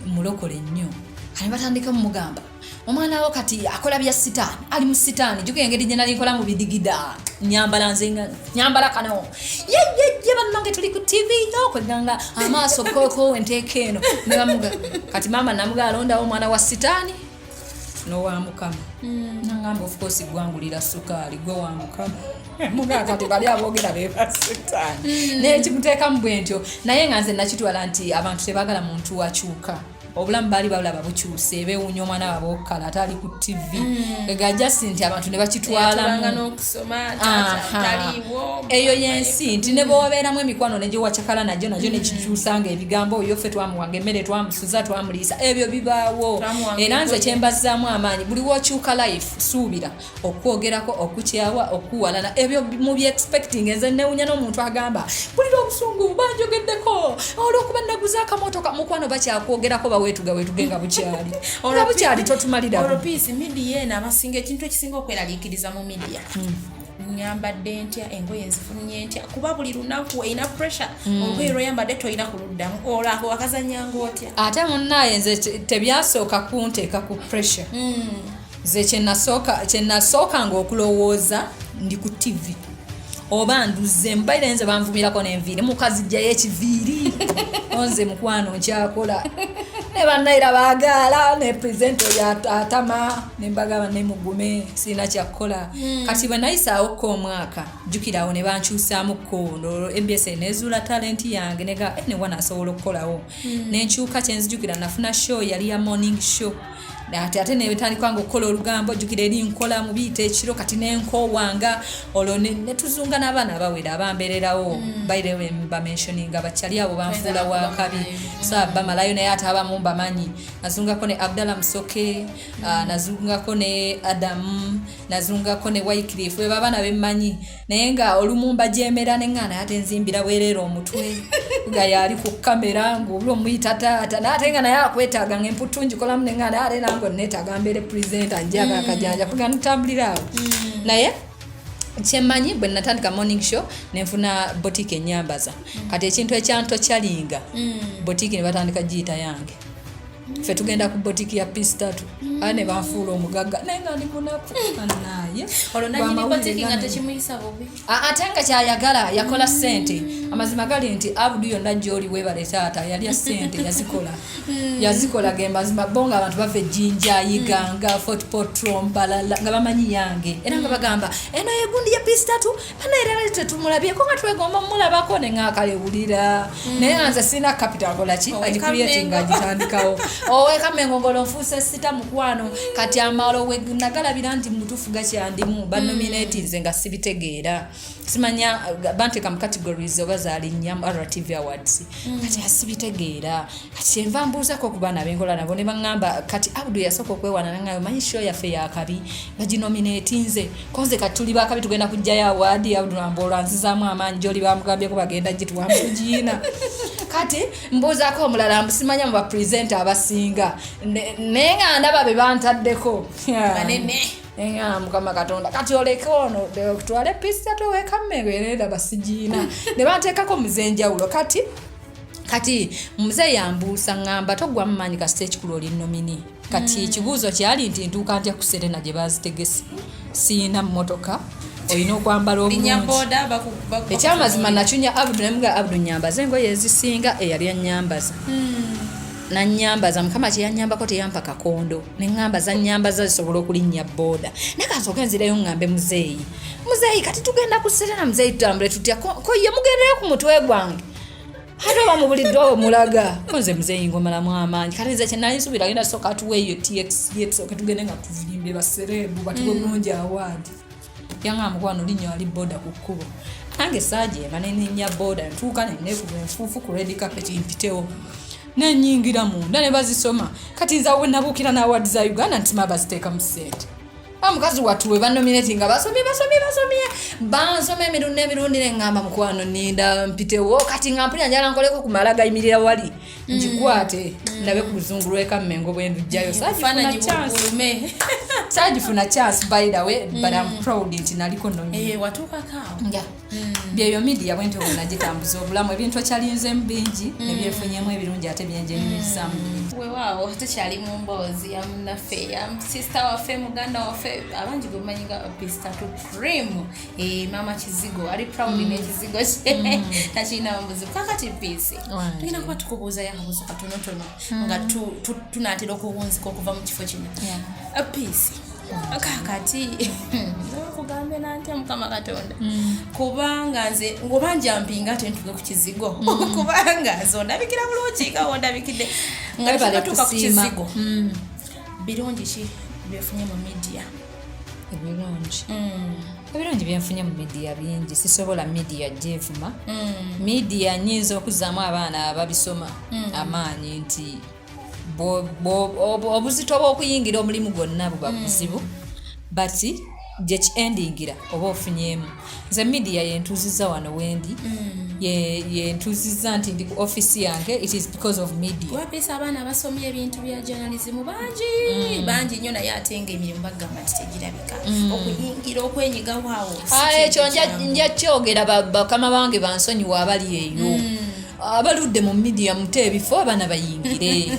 mulokole nnyo kati batandika mumugamba omwana wo kati akola bya sitaani ali mu sitaani. Jjukira engeri gye nali nkola mu bidigida nyambala nze nga nyambala kano yeyeye bannange tuli ku TV okweganga amaaso koko enteeka eno Ne kati maama namuga alondawo omwana wa sitaani n'owa Mukama nangamba of course gwangulira sukaali gwe wa Mukama mugaa kati bali aboogera beba sitaani nekimuteekamu bwe ntyo naye nga nze nakitwala nti abantu tebagala muntu wakyuka. Obulamu baali balaba bukyuse, beewuunya omwana waabwe okukala ate ali ku TV. Ega just nti abantu ne bakitwalamu. N'okusoma taata taliiwo. Eyo yensi nti ne bwobeeramu emikwano ne gyewacakala nagyo nagyo nekikyusa nga ebigambo, oyo ffe twamuwanga emmere, twamusuza, twamuliisa, ebyo bibaawo. Twamuwanga Era nze engoye. Kyembazzaamu amaanyi, buli wokyuka life, suubira okwogerako, okukyawa, okuwalana, ebyo mu byexpecting. Nze newunya n'omuntu agamba, "Bulira obusungu, banjogeddeko olwokuba naguza akamotoka." Mukwano, bakyakwogerako, baweetuga weetuge nga bukyali, nga bukyali, totumalira. Olwo Peace, media eno abasinga ekintu ekisinga okweraliikiriza mu media, nyambadde ntya, engoye nzifunye ntya? Kuba buli lunaku erina pressure, olugoye lwoyambadde tolina kuluddamu, olwo ako wakazanyanga otya? Ate munnaye nze tebyasooka kunteeka ku pressure. Nze kyenasookanga okulowooza, ndi ku TV oba nduze mbaire, nze banvumirako nenviiri, mukazi jjayo ekiviiri. Onze mukwano nkyakola ne bannaira baagaala ne presenter oyo atama, nembagamba nemugume, sirina kyakkola. Kati bwe nayisaawo ko omwaka, jjukirawo ne bankyusaamuko NBS nezuula talent yange, nega eh, newana asobola okukolawo, nenkyuka. Kyenzijukira, nafuna show yali ya morning show, ate ate netandika nga okukola olugambo. Jjukira eri nkola mu biyita ekiro, kati nenkoowanga olwo netuzunga n'abaana abawera abambeererawo. Baire bamentioninga bakyali abo banfuula wakabi, so bamalayo, naye ate abamu mbamanyi. Nazungako ne Abdallah Musoke, nazungako ne Adamu, nazungako ne Wycliffe, be babaana bemmanyi. Naye nga olumu mbajemera neŋŋaana, ate nzimbira bwereere omutwe nga yali ku kamera ngaobuli omuyita taata, naye ate nga naye akwetaaga nga emputtu ngikolamu, neŋŋaana ate nange onneetaaga mbeere presenter, njaka akajanja kuga ntambulira awo. Naye kyemmanyi, bwe natandika morning show nenfuna boutique enyambaza. Kati ekintu ekyanto kyalinga boutique ne batandika giyita yange, ffe tugenda ku boutique ya Peace Tatu, ate ne banfuula omugagga, naye nga ndi munaku naye. Olwo nanyini boutique nga tekimuyisa bubi? Ate nga kyayagala yakola ssente. Amazima gali nti Abudu yonna gyoli weebale taata, yalya ssente, yazikola, yazikola ge mazima. Bo nga abantu bava ejjinja, Iganga, Fort Portal, Mbarara, nga bamanyi yange, era nga bagamba eno yegundi ya Peace Tatu, banaera tetumulabyeko nga twegomba omulabako, neŋakalewulira. Naye nga nze sirina capital kolaki agicreating, agitandikawo owekamengo ngolo nfuuse sita mukwano. Kati amalo we nagalabira nti mutuufu gakyandimu, banominate nze nga sibitegeera, simanya banteeka mu categories oba zaali nnya mu RTV Awards. Kati asibitegeera, kati kyenva mbuuzako ku baana benkola nabo, ne baŋŋamba kati Abudu yasooka okwewaana, naŋŋamba, "Manyi show yaffe yakabi, baginominatinze konze, kati tuli bakabi, tugenda kugjayo award." Abudu namboolwa nzizaamu amaanyi, gyoli bamugambyeko bagenda gituwamu tugiina. Kati mbuuzaako omulala, mbusimanya mu bapresenter abasinga, naye nga ndaba be bantaddeko. Banene. Nga Mukama Katonda, kati oleke ono twale Peace towekamengo, era ndaba sigiina, ne banteekako muzenjawulo. Kati muze yambuusa, ŋŋamba, "Toggwa mumaanyi, kasita ekikulu oli nominee." Kati ekibuuzo kyali nti ntuuka ntya ku Serena gye bazitegese? Siina mmotoka, olina okwambala Linnya obulungi. Boda. Ekyamazima nacunya Abudu, nemuga, "Abudu, nyambaza engoye ezisinga." Eyali anyambaza nanyambaza, Mukama kyeyanyambako teyampa kakondo, neŋŋamba zanyambaza zisobola okulinnya booda. Naye kansooke nzireyo ŋŋambe muzeeyi, "Muzeeyi, kati tugenda ku Serena, muzeeyi, tutambule tutya?" Ko ye mugendeyo ku mutwe gwange, ate oba mubuliddwa we mulaga. Ko nze muzeeyi ngomalamu amaanyi. Kati nze kyenali nsuubira agenda sooka atuweeyo tx ye, tusooke tugende nga tuvimbye baserebu batuwe bulungi award. Yaŋŋamba, "Mukwano, linnya wali boda ku kkubo." Nange saajeema, neninnya boda, ntuuka nenekuba enfuufu ku red carpet, mpitewo, nenyingira munda ne bazisoma. Kati nze awo nabuukira n'award za Uganda nti ma baziteeka mu ssente. Omukazi wattu we banominati nga basomye, basomye, basomye, bansoma emirundi n'emirundi, neŋŋamba, "Mukwano, ninda mpitewo." Kati nga mpulira njala nkoleko kumala gayimirira wali ngikwate ndabe ku luzungu lw'ekammengo bwe ndujjayo. Saagifuna Faananyi chance. Bukulume. Saagifuna chance, by the way, but I'm proud nti naliko nominee. Eh, watuukako awo. Nga byebyo media bwentyo bwe nagitambuza obulamu, ebintu okyalinzemu bingi nebyenfunyemu ebirungi ate byenjenyumirizaamu bingi. Weewaawo, tukyali mu mboozi ya munnaffe, ya sister waffe, muganda waffe, abangi gwe mumanyi nga Peace Tatu Cream. Eh, maama kizigo ali proud n'ekizigo kye, takirinamu buzibu. Kakati Peace, Wangi. tugenda kuba tukubuuzayo akabuuzo katonotono nga tunaatera okuwunzika okuva mu kifo kino. Peace, kakati kugambe nantya Mukama Katonda, kubanga nze oba njampinga ate ntuke ku kizigo, kubanga nze ondabikira bulungi nga wondabikidde. Nga Webale tutuuka ku kusiima. kizigo, birungi ki byofunye mu media? Ebirungi byenfunye mu media bingi. Sisobola media gyevuma. Media nyinza okuzaamu abaana ababisoma amaanyi nti obuzito bw'okuyingira omulimu gwonna buba buzibu, but gye kiendingira oba ofunyemu. Nze media yentuuziza wano wendi, yentuuziza nti ndi ku office yange. It is because of media. Wapiisa, abaana abasomye ebintu bya journalism bangi, bangi nnyo, naye ate nga emirimu bagamba nti tegirabika, okuyingira, okwenyigawo awo si Ah, kintu ekyo kyangu. Nja kyogera, bakama bange bansonyiwa abali eyo abaludde mu media. Mute ebifo abaana bayingire.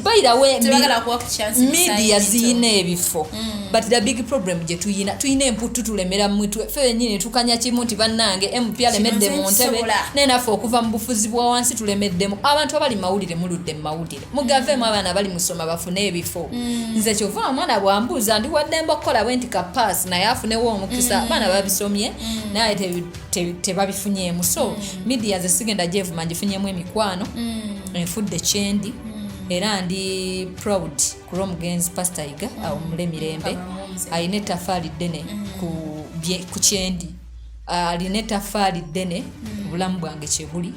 Bayirawe Tebagala kuwa ku chance media bisaayi. Ziyina ebifo, but the big problem gye tuyina, tuyina emputtu, tulemera mutwe ffe benyini. Tukanya kimu nti bannange MP alemedde Kino mu ntebe, nkisobola. naye naffe okuva mu bufuzi bwa wansi tulemeddemu. Abantu abali mawulire, muludde mu mawulire, mugaveemu, abaana abali musoma bafune ebifo. Nze kyova omwana bwambuuza, ndi waddembe okukola bwe nti ka pass, naye afunewo omukisa. Abaana babisomye naye tebabifunyeemu. So media ze sigenda gyevuma, ngifunyemu emikwano, enfudde kyendi, era ndi proud ku lw'omugenzi Pastor Iga awummule mirembe. Mukama. Alina ettafaali ddene ku kyendi, alina ettafaali ddene ku bulamu bwange kyebuli.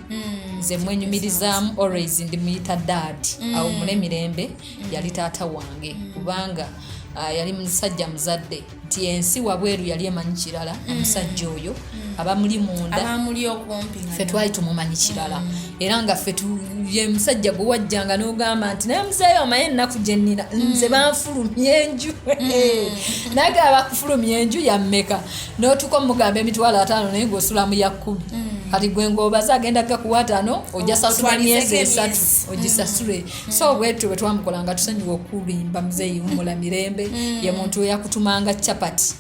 Nze mwenyumirizaamu always, ndi muyita dad, awummule mirembe. Yali taata wange kubanga yali musajja muzadde nti ensi wabweru yali emanyi kirala, omusajja oyo abamuli munda. Abamuli okumpi nga Ffe twali tumumanyi kirala, era nga ffe ye musajja gwe wajjanga n'ogamba nti naye muzeeyo omaye ennaku gye nnina, nze banfulumya enju. Naye ga bakufulumya enju yammeka n'otuuka omugamba 50,000, naye ng'osula mu ya 10. Kati gwe ng'obaze agenda gakuwa 50, ojja sasula Otwalizeko emyezi 3 emyezi. Ogisasule. So bwetyo bwe twamukola nga tusonyiwa okulimba. Muzeeyi wumula mirembe. Ye muntu eyakutumanga chapati,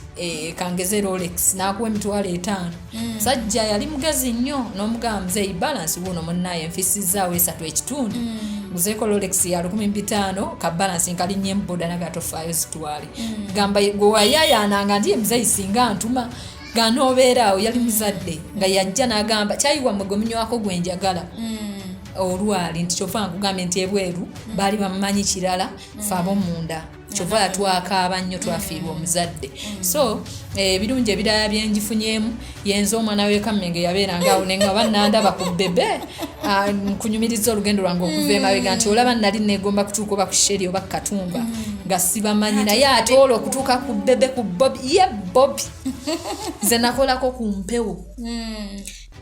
kangeze Rolex, n'akuwa 50,000. Musajja yali mugezi nnyo, n'omugamba, "Muzeeyi, balance wuuno munnaye, nfisizaawo esatu ekitundu, nguzeeko Rolex ya 1500, ka balance nkalinnye muboda." Naga tofaayo, zitwale. Gamba gwe wayayaananga nti ye muzeeyi singa ntuma ganoobeera awo. Yali muzadde nga yajja n'agamba, "Kyayi wammwe gwe munywako gwe njagala." Olwali nti kyova nkugambye nti ebweru baali bamumanyi kirala, fe ab'omunda kyova yatwakaaba nnyo, twafiirwa omuzadde. So ebirungi ebirala byengifunyemu, yenze omwana w'ekammenge yabeeranga awo nenga bannandaba ku bebe. Ah, nkunyumiriza olugendo lwange okuva emabega nti olaba nali negomba kutuuka oba ku Sheri oba ku Katumba nga sibamanyi, naye ate olwo okutuuka ku Bebe, ku Bobi, ye Bobi nze nakolako ku mpewo,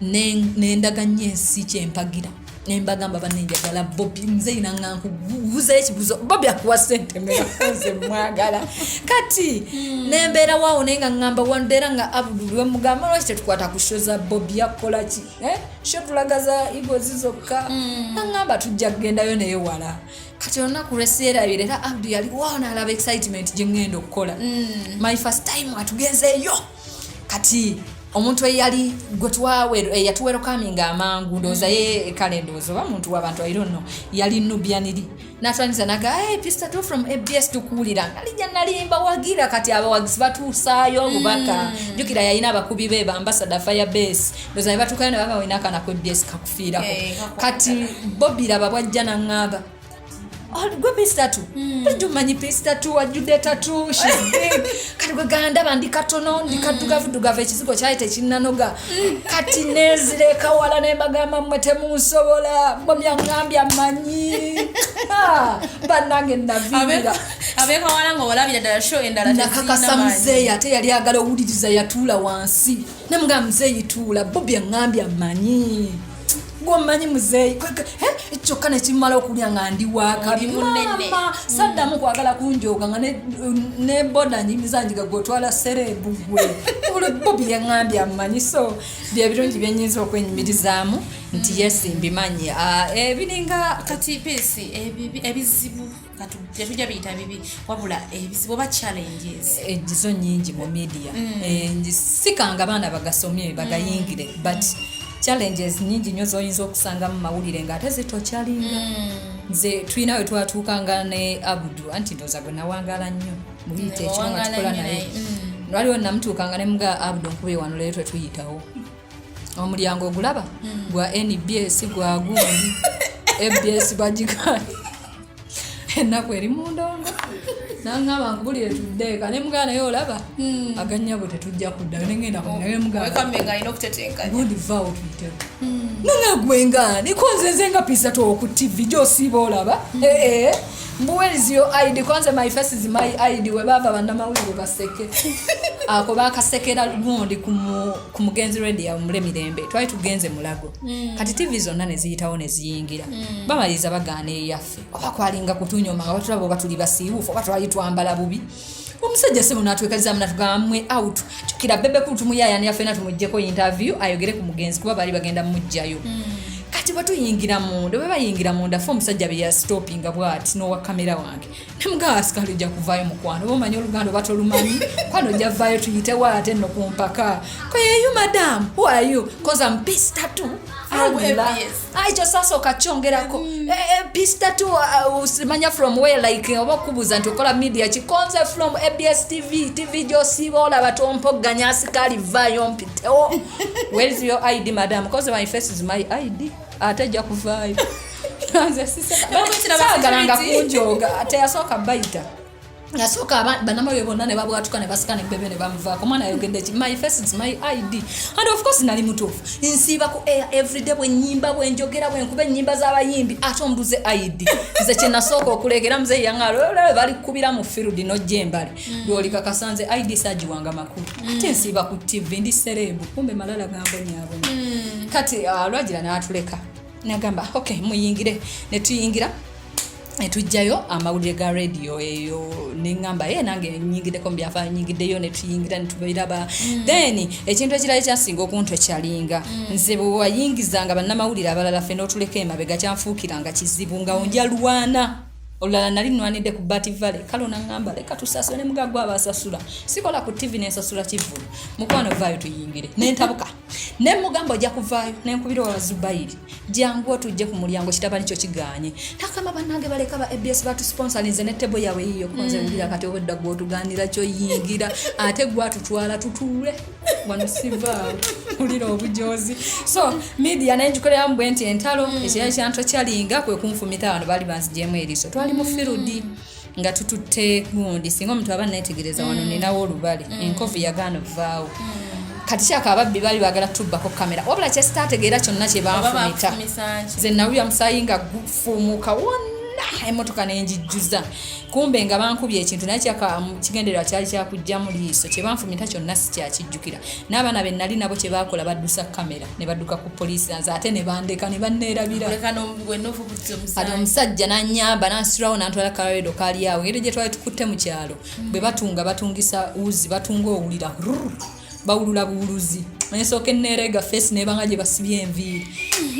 nendaga nnyo ensi kyempagira, nembagamba banenjagala Bobi. Nze naŋŋa nkubuuzayo ekibuuzo, Bobi akuwa sente meka? Nze mwagala. Kati nembeera waawo, naye nga ŋŋamba wandeera nga Abdul wemugamba, "Lwaki tetukwata ku show za Bobi? Yakukola ki? Eh? Show tulaga za Eagles zokka." Naŋŋamba tujja kugendayo naye wala. Kati olunaku lwesierabira, era Abdu yali waawo nalaba excitement gye ŋŋenda okukola, my first time atugenzeeyo. Kati omuntu eyali gwe eyatuwelcominga amangu, ndowooza ye kale ndowooza oba muntu wabantu, I don't know, yali Nubianiri, natwaniza naga, "Hey, Pista 2 from ABS, tukuwulira." Nalijja nalimba wagira. Kati abawagizi batuusaayo obubaka. Jjukira yalina abakubi be bambasada Firebase, ndowooza ne batuukayo ne baga, "Olina akaana ku ABS kakufiirako." Kakwagala. Kati Bobi laba bwajja naŋŋamba, "Oh, gwe Pistatu, bulijjo mmanyi Pistatu wajjudde tatu, she's big." Kati gwe gandaba ndi katono, ndi kaddugavudugavu, ekizigo kyali tekinnanoga. Kati nezireka wala nembagamba, "Mmwe temunsobola, mmwe byaŋŋambye mmanyi." Ah, bannange naviira. Abekawala nga olabira ddala show endala Nakakasa tezirina maanyi. Muzeeyi ate yali agala owuliriza, yatuula wansi, nemugamba, "Muzeeyi tuula, Bobi aŋŋambye ammanyi, gwomanyi muzeeyi." Kyokka nekimala okulya nga ndi wakabi. Oli munene. Maama saddamu kwagala kunjooga nga ne boda njimiza njiga, "Gwe otwala serebu gwe buli Bobi yaŋŋambye ammanyi." So byebirungi byenyinza okwenyumirizaamu nti yes, mbimanyi. Ah, ebiringa Kati Peace, ebizibu tetujja biyita bibi, wabula ebizibu oba challenges. Egizo nyingi mu media. Sikanga baana bagasomye bagayingire, but challenges nyingi nnyo zoyinza okusanga mu mawulire ngaate zitokyalinga. Nze tulina we twatuukanga ne Abudu, anti ndowooza gwe nawangala nnyo muyite ekiro nga Wawangala tukola nnyo naye. naye. Waliwo namutuukanga ne muga, "Abudu, nkube wano leero tetuyitawo, omulyango ogulaba gwa NBS, gwa gundi, ABS bagigaanye." Ennaku eri mu ndongo. Naŋŋamba nkubulire tuddeeka, ne mugamba naye olaba aganyabo tetujja kuddayo, nengenda naye mugamba Wekambe nga alina okutetenkanya. Gundi, vaawo tuyitewo. Nanga gwe niko nze nze nga Peace ku TV gyosiiba olaba. Eh, eh. Mbu where is your ID? Kwanza my face is my ID. We bava bannamawulire baseke ako bakasekera gundi ku mugenzi radio mule mirembe. Twali tugenze Mulago. Kati TV zonna ne ziyitawo ne ziyingira, bamaliriza bagaana eyaffe. Oba kwalinga kutunyoma nga batulaba, oba tuli basiiwuufu, oba twali twambala bubi. Omusajja sebo natwekalizamu natugamba mwe out. Jukira Bebe Cool tumuyayanira ffena tumuggyeko interview ayogere ku mugenzi, kuba baali bagenda mugjayo. Kati bwe tuyingira munda, bwe bayingira munda fe, omusajja bye yastopinga bwati n'owa kamera wange, nemugamba asikali ojja kuvaayo mukwano, oba omanyi oluganda oba tolumanyi, kwano ojja vaayo tuyitewo ate nno ku mpaka. Koyeyu, madam, who are you? 'Cause I'm Peace Tattoo. From Allah. ABS. Ai, ekyo sasooka kyongerako. Peace Tattoo, simanya from where, like oba okubuuza nti okola media kikonze from ABS TV, TV gyosiiba olaba. Tompogganya, asikaali vaayo mpitewo. Where is your ID, madam? 'Cause my face is my ID. Ate ejja kuvaayo. Nze Bakuyitira saagalanga security. kunjooga. Ate yasooka bayita, yasooka bannamawulire bonna ne babwatuka ne basika ne Bebe ne bamuvaako. Omwana ayogedde ki? My face is my ID. And of course nali mutuufu, nsiiba ku air everyday, bwe nyimba, bwe njogera, bwe nkuba ennyimba z'abayimbi, ate ombuze ID. Nze kye nasooka okuleekera muzeeyi yaŋŋala bali kukubira mu field n'ojja embale lwoli kakasanze ID saagiwanga makulu. Ate nsiiba ku TV, ndi celeb, kumbe malala gambonyabonya. Kati lwagira n'atuleka nagamba ok muyingire, ne tuyingira netujjayo amawulire ga radio eyo. Neŋŋamba ye nange nyingiddeko mu byafaayo, nyingiddeyo netuyingira netubiraba. Then ekintu ekirala ekyasinga okuntokyalinga, nze bwe wayingizanga bannamawulire abalala ffe n'otuleka emabega, kyanfuukiranga kizibu nga onja lwana. Olulala nali nwanidde ku Bat Valley, kale onaŋŋamba leka tusasule, ne mugagwa abasasula sikola ku TV nensasula kivulu. Mukwano vaayo tuyingire, nentabuka ne mugamba ojja kuvaayo, nenkubira wa Zubayiri, jangu otujje ku mulyango, kitabani kyo kiganye. Nakamba bannange baleka ba ABS batusponsorinze ne table yaabwe yiyo. Konze wulira kati obwedda gwe otuganira kyoyingira, ate gwatutwala tutuule wano, sivaawo, wulira obujozi. So media nengikoleramu bwe nti entalo. Ekirala kyanto kyalinga kwe kunfumita wano, baali banzigyemu eriiso. Twali mu field nga tututte gundi, singa omuntu aba netegereza wano ninawo olubale, enkovu yagaana ovaawo. Kati kyaka ababbi baali baagala tubbako kamera, wabula kyesitaategeera kyonna kye Oba banfumita. Bakufumisa nki? Nze nawulira musayi nga gufuumuka wonna, emotoka nenjijjuza, kumbe nga bankubye ekintu. Naye kyaka kigendererwa kyali kyakugjamu liiso. Kye banfumita kyonna sikyakijjukira. N'abaana be nali nabo kye baakola, baddusa kamera ne badduka ku poliisi, nze ate ne bandeka ne banneerabira. Oleka gwe n'ofubutisa Kati omusaayi. Omusajja nanyamba nansitulawo nantwala kaledo kali awo, engeri gye twali tukutte mu kyalo, bwe batunga batungisa wuzi, batunga owulira rrrr, bawulula buwuluzi. Ensooka eneerega face nebanga gye basibye enviiri,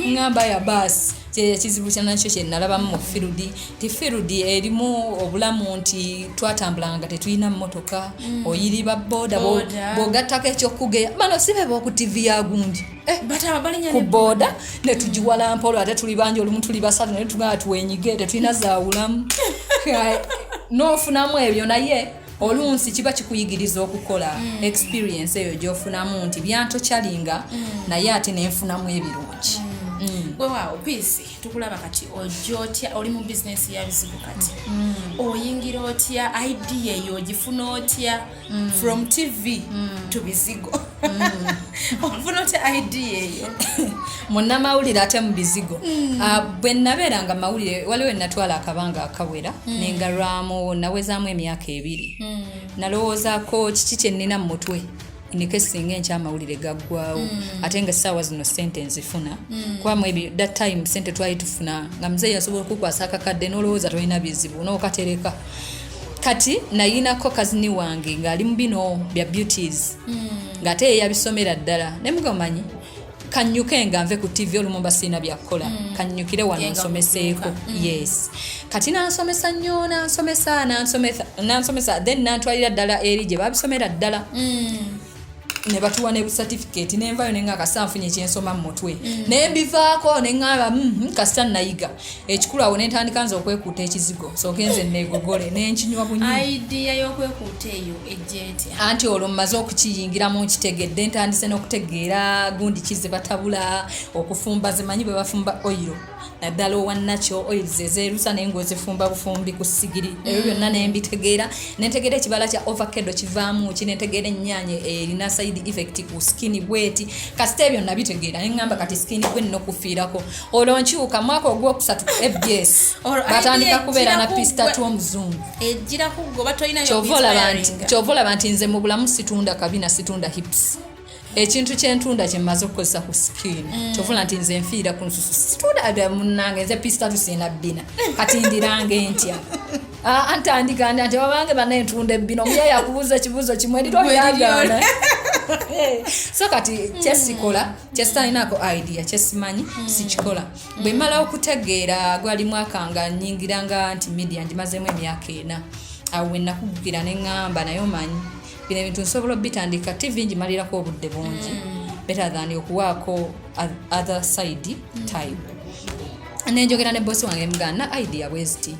ŋŋamba ya baasi. Ekizibu kyanakyo kyenalabamu mu field ti field erimu obulamu nti twatambulanga nga tetulina mmotoka, oyiriba boda. Boda. Bw'ogattako ekyokugeya bano si be b'oku TV ya gundi. Eh, Bataba balinya ku ne boda netugiwala mpola, ate tuli bangi, olumu tuli basatu, naye tugamba tuwenyige, tetulina zaawulamu, n'ofunamu ebyo. Naye olunsi kiba kikuyigiriza okukola experience eyo gyofunamu nti byantokyalinga, naye ate nenfunamu ebirungi. Weewaawo Peace, tukulaba kati ojja otya, oli mu bizinesi ya bizigo, kati oyingira otya, idea eyo ogifuna otya? From TV to bizigo, ofuna otya idea eyo? Munnamawulire ate mu bizigo. Ah, bwe nabeeranga mawulire, waliwo enatwala akabanga akawera nengalwamu, nawezaamu emyaka 2. Nalowoozaako kiki kye nnina mu mutwe niko esinga enkya amawulire gaggwawo, ate nga essaawa zino sente nzifuna, kuba mu ebyo that time sente twali tufuna nga muzeeyi asobola okukwasa akakadde n'olowooza tolina bizibu n'okatereka. Kati nayinako cousin wange ng'ali mu bino bya beauties, ng'ate ye yabisomera ddala, ne mugamanyi kanyuke nga nve ku TV, olumu mba sirina byakukola, kanyukire wano Ye nga nsomeseeko. kutuuka. Yes, kati nansomesa nnyo, nansomesa, nansomesa, nansomesa, then nantwalira ddala eri gye babisomera ddala. Ne batuwa ne busatifiketi, nenvayo nenga kasita nfunye kyensoma mu mutwe. Nembivaako neŋŋamba, kasita nayiga ekikulu." Awo nentandika nze okwekuuta ekizigo, sooke nze negogole, nenkinywa bunywi. Idea y'okwekuuta eyo ejja etya? Anti olwo mmaze okukiyingiramu, nkitegedde, ntandise n'okutegeera gundi kize batabula okufumba, zimanyi bwe bafumba oil, naddala owannakyo oils ezeerusa, naye ngaozifumba bufumbi ku sigiri. Ebyo byonna nembitegeera, nentegeera ekibala kya avocado kivaamu ki, nentegeera ennyaanya erina side effect ku skin bweti. Kasita ebyo nabitegeera, neŋŋamba kati skin gwe nina okufiirako. Olwo nkyuka mwaka ogwokusatu ABS, Olwo batandika idea kubeera na ejjira ku pistatu omuzungu. Ejjira ku gwe oba tolinayo? Kyova olaba nti nze mu bulamu situnda kabina, situnda hips. Ekintu kyentunda kyemmaze okukozesa ku skin. Kyova olaba nti nze nfiira ku nsusu, situnda. Munange, nze pistatu sirina bbina, kati ndiranga entya? Ah, ntandika nti nti babange bana entunda ebbina, omuyaye akubuuza ekibuuzo kimwe eritobyagaana. So kati kyesikola, kyesitalinako idea, kyesimanyi, sikikola. Bwe mala okutegeera, gwali mwaka nga nyingiranga nti media ngimazemu emyaka 4. Awo we nakugukira ne ŋŋamba, naye omanyi bino ebintu nsobola obitandika, TV ngimalirako obudde bungi, better than okuwaako other side time. Nenjogera ne bosi wange, mugana na idea bweziti,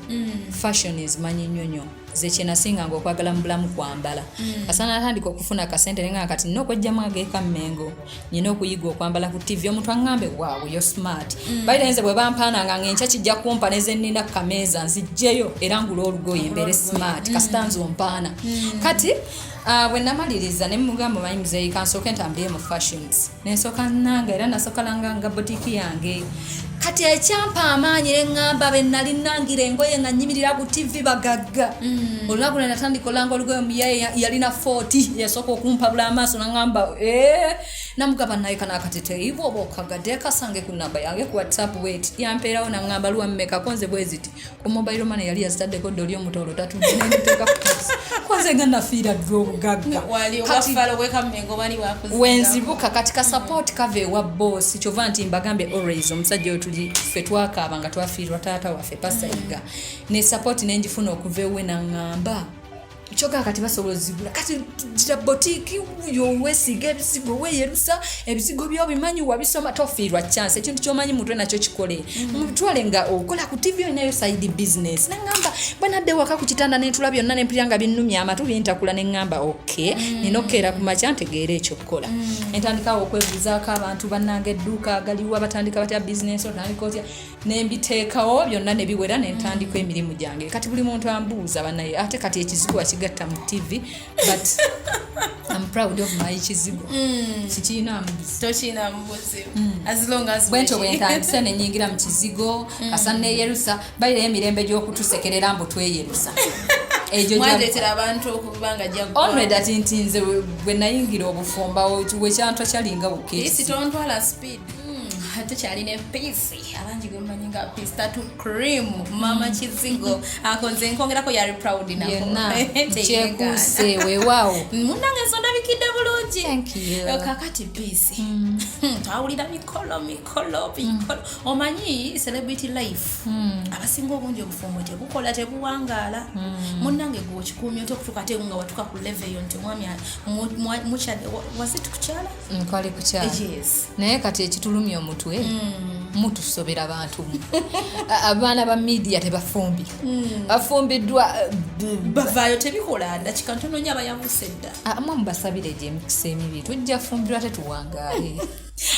fashion ezimanyi nnyo nnyo. Ze kyenasinganga okwagala mu bulamu kwambala. Kasana natandika okufuna akasente, nenga kati nina okwejjamu ageeka Mmengo, nina okuyiga okwambala ku TV, omuntu aŋŋambe, "Wow, yo smart." Baire nze bwe bampaananga nga enkya kijja kumpa neze nnina ku kameeza, nzijjeyo era ngula olugoye mbeere smart. Kasita nze ompaana. Kati bwe namaliriza ne mugamba, "Omanyi muzeeyi, kansooke ntambulire mu fashions." Nensooka nanga era nasooka langa nga boutique yange. Kati ekyampa amaanyi, neŋŋamba be nali nangira engoye nga nnyimirira ku TV bagagga. Olunaku lwe natandika olanga olugoye, omuyaye yalina 40 yasooka okumpabula amaaso, naŋŋamba, "Eh," namugamba, "Naye kano akateteeyi bwoba okagadde kasange ku namba yange ku WhatsApp." Wet yampeerawo, naŋŋamba, "Luwa mmeka?" Konze bwe ziti ku mobile money yali yazitaddeko doli omutoolo tatudde, nenteeka ku taxi. Konze nga nafiira dda obugagga. Wali Kati- obwafalo bwekammengo bali wakuzinga. Wenzibuka kati ka support kava ewa boss. Kyova nti mbagambye always, omusajja oyo tuli ffe twakaaba nga twafiirwa taata waffe Pastor Yiga, ne support nenjifuna okuva ewe, naŋŋamba, "Kyogaa kati basobola ozigula, kati gira boutique yoweesiiga ebizigo, weeyerusa ebizigo byobimanyi, wabisoma, tofiirwa chance. Ekintu kyomanyi mutwe nakyo kikole, mutwale nga okola ku TV, olinayo side business." Naŋŋamba bwe nadde waka ku kitanda nentula byonna, nempulira nga binnumya amatu, bintakula, neŋŋamba, "Ok, nina okukeera ku makya ntegeere ekyokukola." Entandikawo okwebuuzaako abantu bannanga, edduuka agaliwa, batandika batya bizinesi, otandika otya? Nembiteekawo byonna ne biwera, nentandika emirimu gyange. Kati buli muntu ambuuza, banaye ate kati ekizigo wakigatta mu TV? But I'm proud of my kizigo, sikiina mubuzi. Tokiina mubuzibu as long as Bwentyo bwentandise, nenyingira mu kizigo kasa neyerusa. Bayireyo emirembe gy'okutusekerera mbu tweyerusa egyo Mwandeetera abantu okuba nga jaggwa. Onreda ti nti nze bwe nayingira obufumba wekyantwa kyalinga Peace, bukeesi. Tontwala speed. Tukyalina Peace, abangi gwemumanyi nga Peace Tatu Cream, mama kizigo ako. Nze nkongerako yali proud nako. Yenna. Teyegaana. Kyekuuse, weewaawo. Munange nsondabikidde bulungi. Thank you. Kakati Peace, twawulira mikolo mikolo mikolo. Omanyi celebrity life, abasinga obungi obufumbo tebukola, tebuwangaala. Munnange gwe okikuumya otya okutuuka ate nga watuka ku level eyo nti omwami mukyadde wasit kukyala? Nkwali kukyala. Yes. Naye kati ekitulumya omutwe, mutusobera abantu mu abaana ba media tebafumbi, bafumbiddwa Bavaayo tebikola, dakika ntono nyo abayabuse dda. Mwe mubasabire gye emikisa emibi, tujja fumbirwa tetuwangaale.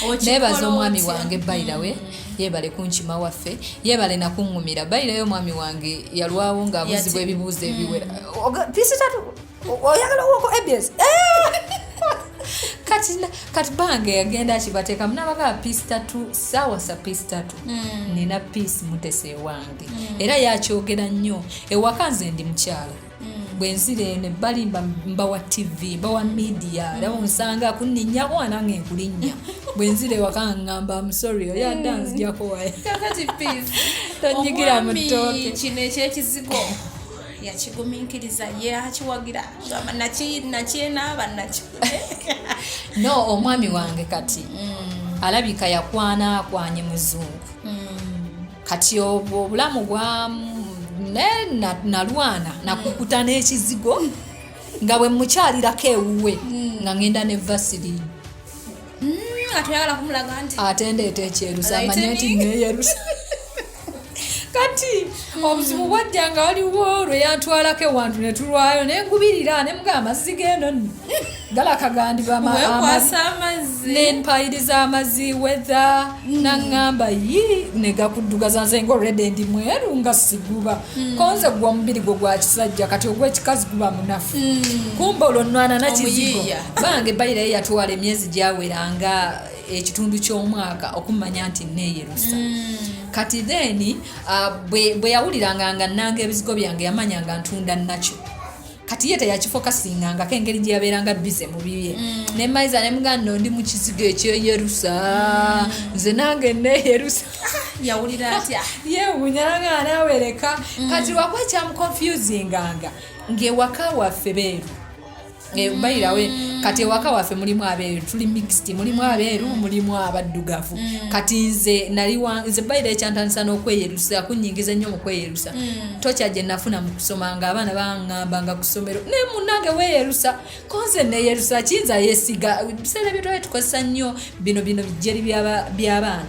Okikola Nebaza omwami otya? wange bayirawe, yebale kunkima waffe, yebale nakuŋŋumira. Bayirayo omwami wange yalwawo ng'abuuzibwa ebibuuzo ebiwera. Peace Tatu, oyagala owoko ABS? Kati bange yagenda akibateekamu, nabagaa Peace Tatu saawasa Peace Tatu, nina Peace Mutesa ewange. Era yakyogera nnyo ewaka, nze ndi mukyala, bwe nzira eno ebbali mbawa TV, mbawa media, era onsanga kunninyako anange nkulinnya. Bwe nzira ewaka ngamba, "I'm sorry," oyo adda nzijako waya. Kakati Peace, Tonyigira mu omwami ttooke. Kino ekyekizigo yakigumiikiriza, ye akiwagira, gamba nakyenaaba naki? No, omwami wange kati alabika yakwana akwanye muzungu. Kati obwo obulamu bwa ne nalwana nakukuta n'ekizigo. Nga bwe mukyalirako ewuwe nga ngenda ne vaseline. Nga toyagala kumulaga nti ate ndeeta ekyerusa amanye nti neyerusa. Kati obuzibu bwajja nga waliwo lwe yantwalako ewantu ne tulwayo nengubirira ne mugamba amazzi g'eno nno galaka gandiba wekwasa amazzi. Nempayiriza amazzi wetha naŋŋamba yi negakuddugaza nze nga already ndi mweru nga siguba konze gwe omubiri gwo gwa kisajja, kati ogw'ekikazi guba munafu. Kumba olwo nnwana nakizigo. Omuyiiya. Bange bayirayo yatwala emyezi gyaweranga ekitundu ky'omwaka okumanya nti neeyerusa. Kati then bwe yawuliranga nga nnanga ebizigo byange, yamanya nga ntunda nakyo. Kati ye teyakifocusingangako engeri gye yabeeranga busy mu bibye. Nemaiza nemugamba nno ndi mu kizigo ekyeyerusa, nze nange neeyerusa. Yawulira atya? Yeewuunya naawereka. Kati lwakuba kyamuconfusinganga ng'ewaka waffe beeru. Bayirawe kati ewaka waffe mulimu abeeru, tuli mixed, mulimu abeeru, mulimu abaddugavu. Kati nze nali nze bayira ekyantandisa n'okweyerusa, kunyingiza ennyo mu kweyerusa, tokya gye nafuna mu kusoma nga abaana baŋŋamba nga ku ssomero ne munnange weeyerusa, konze neeyerusa kiyinza yeesiga. Ebiseera ebyo twali tukozesa nnyo bino bino bijjeri by'abaana,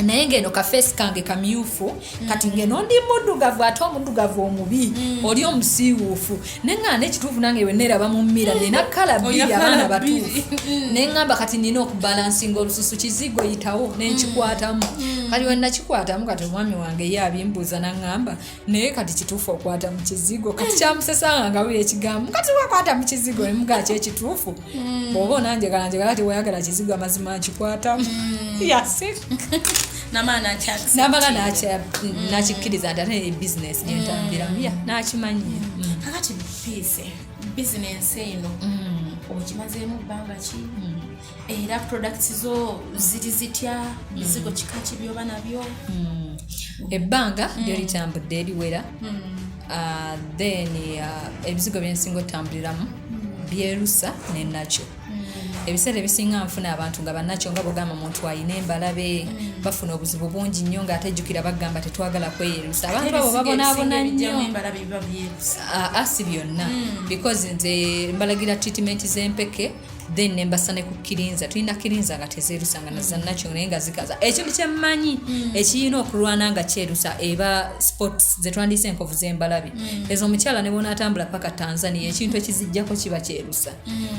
naye ng'eno kafeesi kange kamyufu. Kati ng'eno ndi muddugavu, ate omuddugavu omubi oli omusiiwuufu. Neŋŋamba n'ekituufu nange bwe neeraba mu mirror nina colour bbiri. Olina abaana colour bbiri. Batuufu. Neŋŋamba kati nina okubalancinga olususu, kizigo yitawo nenkikwatamu. Kati we nakikwatamu, kati omwami wange ye abimbuuza naŋŋamba, naye kati kituufu okwata mu kizigo? Kati kyamusesanga nga buli ekigambo kati wakwata mu kizigo, nemugaa kyekituufu, bw'oba onanjagala njagala, tewayagala kizigo, amazima nkikwatamu. Yaseka. Namala. Namala nakikkiriza nti ate bizinesi gyentambiramu ya nakimanyira. Kakati Peace, bizinensi eno okimazeemu bbanga ki, era products zo ziri zitya? Bizigo kika ki byoba nabyo? Ebbanga lyo litambudde eriwera. Then ebizigo byensinga otambuliramu byerusa nenakyo. Ebiseera ebisinga nfuna abantu nga bannakyo, nga bwogamba muntu ayina embalabe, bafuna obuzibu bungi nnyo ng'ate jjukira bagamba tetwagala kweyerusa. Abantu abo babonaabona nnyo. Embalabe biba byerusa? Ah, si byonna, because nze mbalagira treatment z'empeke, then nembasa ne ku cleanser. Tulina cleanser nga tezeerusa nga naza nakyo, naye nga zikaza. Ekintu kyemmanyi ekiyina okulwana nga kyerusa eba spots zetwandiise enkovu z'embalabe. Ezo omukyala ne bwonaatambula paka Tanzania, ekintu ekizijjako kiba kyerusa.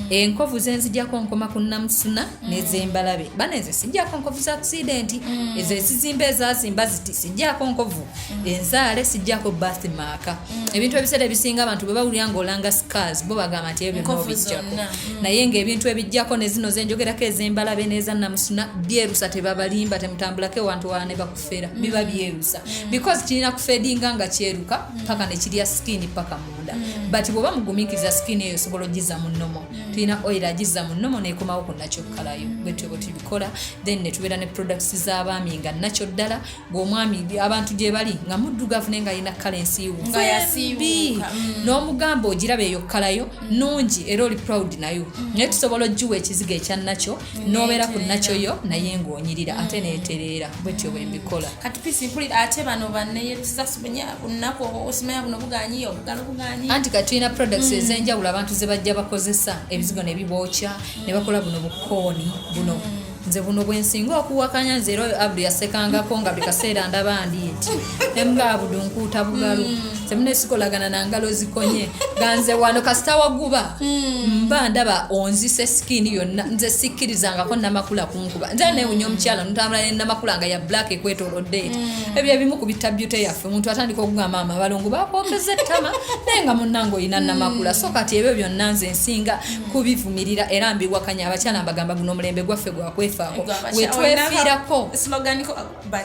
Enkovu zenzijjako nkoma ku namusuna nez'embalabe. Bana nze sijjako nkovu za accident, ezo ezizimba ezazimba ziti sijjako nkovu, enzaale sijjako, birthmark. Ebintu ebiseera ebisinga abantu bwe bawulira ng'olanga scars, bo bagamba nti ebyo byonna Enkovu obijjako. zonna. Naye ng'ebintu ebijjako ne zino zenjogerako, ez'embalabe n'eza namusuna, byerusa. Tebabalimba, temutambulako ewantu wala ne bakufera, biba byerusa because kirina kufadinga nga kyeruka paka nekirya skin paka munda. But bw'oba mugumiikiriza, skin eyo osobola ogiza mu normal. Tulina oil agiza mu normal nekomawo ku nakyo kkalayo. Bwetyo bwe tubikola. Then ne tubeera ne products z'abaami nga nakyo ddala, ng'omwami abantu gye bali nga muddugavu naye nga alina colour ensiiwuufu Nga yasiiwuuka, embi. N'omugamba ogiraba eyo kkalayo nungi era oli proud nayo, naye tusobola ogiwa ekizigo ekya nakyo n'obeera ku nakyo yo naye ng'onyirira ate neetereera. Bwetyo bwe mbikola. Kati Peace, mpulira ate bano banneyerusiza, simanya lunaku osimanya buno buganyi, obugalo buganyi. Anti kati tulina products ez'enjawulo abantu ze bajja bakozesa ebizigo ne bibookya ne bakola buno bukooni buno. Nze buno bwensinga okuwakanya. Nze era oyo Abudu yasekangako nga buli kaseera ndaba ndi nti nemuga Abudu nkuuta bugalo, nze munesikolagana nangalo zikonye nga nze wano kasita waguba mba ndaba onzise skin yonna. Nze sikkirizangako namakula kunkuba. Nze newunya omukyala notambula nenamakula nga ya black ekwetolodde eti. Ebyo ebimu ku bitta beauty yaffe. Omuntu atandika okugamba maama abalongo bakwokeza ettama, naye nga munnange olina namakula. So kati ebyo byonna nze nsinga kubivumirira era mbiwakanya. Abakyala mbagamba guno omulembe gwaffe gwakwefaako, wetwefiirako. Sloganiko.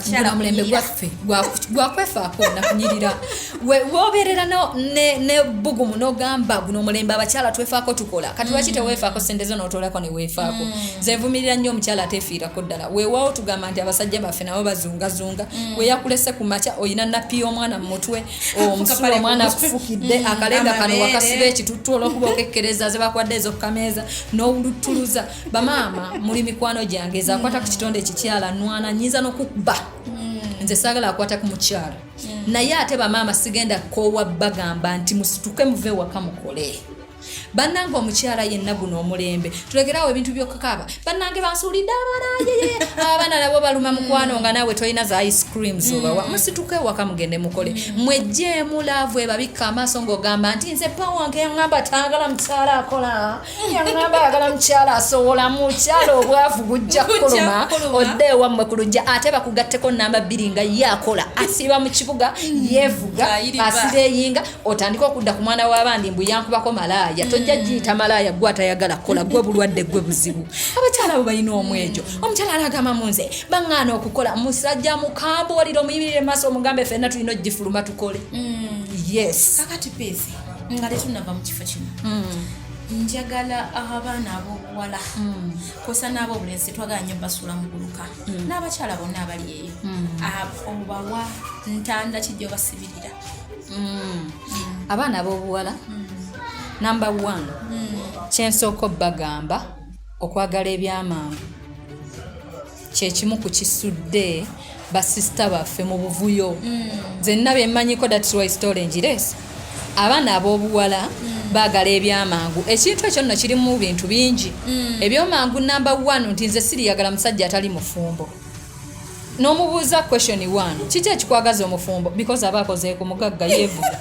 Guno omulembe gwaffe gwakwefaako nakunyirira. Wobeerera ne bugumu n'ogamba guno omulembe abakyala twefaako tukola. Kati lwaki teweefaako sente zo n'otoolako ne weefaako? Nze nvumirira nnyo omukyala ateefiirako ddala. Weewaawo tugamba nti abasajja baffe nabo bazungazunga. Weyakulese ku makya oyina nappi y'omwana mu mutwe, omusulo omwana akufukidde akalenga kano, Amabeere. wakasiba ekituttu olwokuba okekkereza ze bakwadde ez'okukameeza n'owuluttuluza. Bamaama muli mikwano gyange, ezakwata ku kitonde ekikyala nwana nyinza n'okukuba. Nze saagala akwata ku mukyala, naye ate bamaama sigenda koowa bagamba nti musituke muve waka mukole. Bannange, omukyala yenna, guno omulembe tulekeraawo ebintu byokakaaba. Bannange, bansuulidde abaana, yeye abaana nabo baluma mukwano, nga naawe tolina za ice creams obawa. Musituke ewaka mugende mukole, mwejjeemu love ebabikka amaaso ng'ogamba nti nze pa wange yaŋŋamba taagala mukyala akola, yaŋŋamba ayagala mukyala asobola. Mukyala, obwavu bujja kukuluma. Kukuluma. Odde ewammwe ku lujja, ate bakugatteko namba 2 nga ye akola, asiiba mu kibuga, yeevuga, Ayiriba. asireyinga, otandike okudda ku mwana w'abandi mbu yankubako malaaya. Tojja giyita malaaya gwe atayagala kukola, gwe bulwadde, gwe buzibu. Abakyala abo balina omwejo. Omukyala alagamba mu nze baŋŋaana okukola. Musajja mukambuwalira, omuyimirire maaso, omugambe ffenna tulina ogifuluma tukole. Yes. Kakati Peace, nga tetunava mu kifo kino, njagala abaana ab'obuwala kosa n'ab'obulenzi, twagala nnyo basuula muguluka, n'abakyala bonna abali eyo, obawa ntanda kijja obasibirira? Abaana ab'obuwala, number one, kyensooka obbagamba, okwagala ebyamangu kyekimu ku kisudde basisita baffe mu buvuyo. Nze nna byemmanyiko, that's why story ngireese. Abaana ab'obuwala baagala ebyamangu. Ekintu ekyo nno kirimu bintu bingi. Ebyomangu, number one, nti nze siriyagala musajja atali mufumbo. N'omubuuza question one, kiki ekikwagaza omufumbo? Because aba akozeeku, mugagga, yeevuga.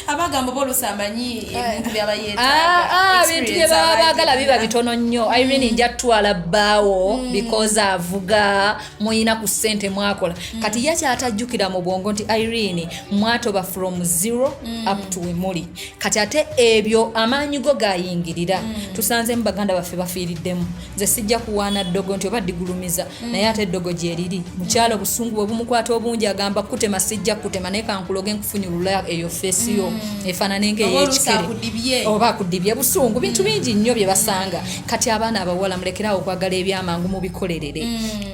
Abagamba oba oluusi amanyi ebintu byaba Ah, ah, bintu bye baba baagala biba bitono nnyo. Irene, nja tutwala bbaawo because avuga, muyina ku ssente, mwakola. Kati ye kyatajjukira mu bwongo nti Irene mwatoba from zero up to wemuli kati, ate ebyo amaanyi go gayingirira. Tusanzemu baganda baffe bafiiriddemu. Nze sijja kuwaana ddogo nti oba digulumiza, naye ate eddogo gyeriri. Mukyalo obusungu bwe bumukwata obungi, agamba kutema, sijja kutema, naye kankuloge nkufunyulula eyo face yo efaanane Oba ngaey'ekikere. Akudibye. Oba akudibye busungu. Bintu bingi nnyo bye basanga. Kati abaana abawala, mulekerawo okwagala ebyamangu, mubikolerere.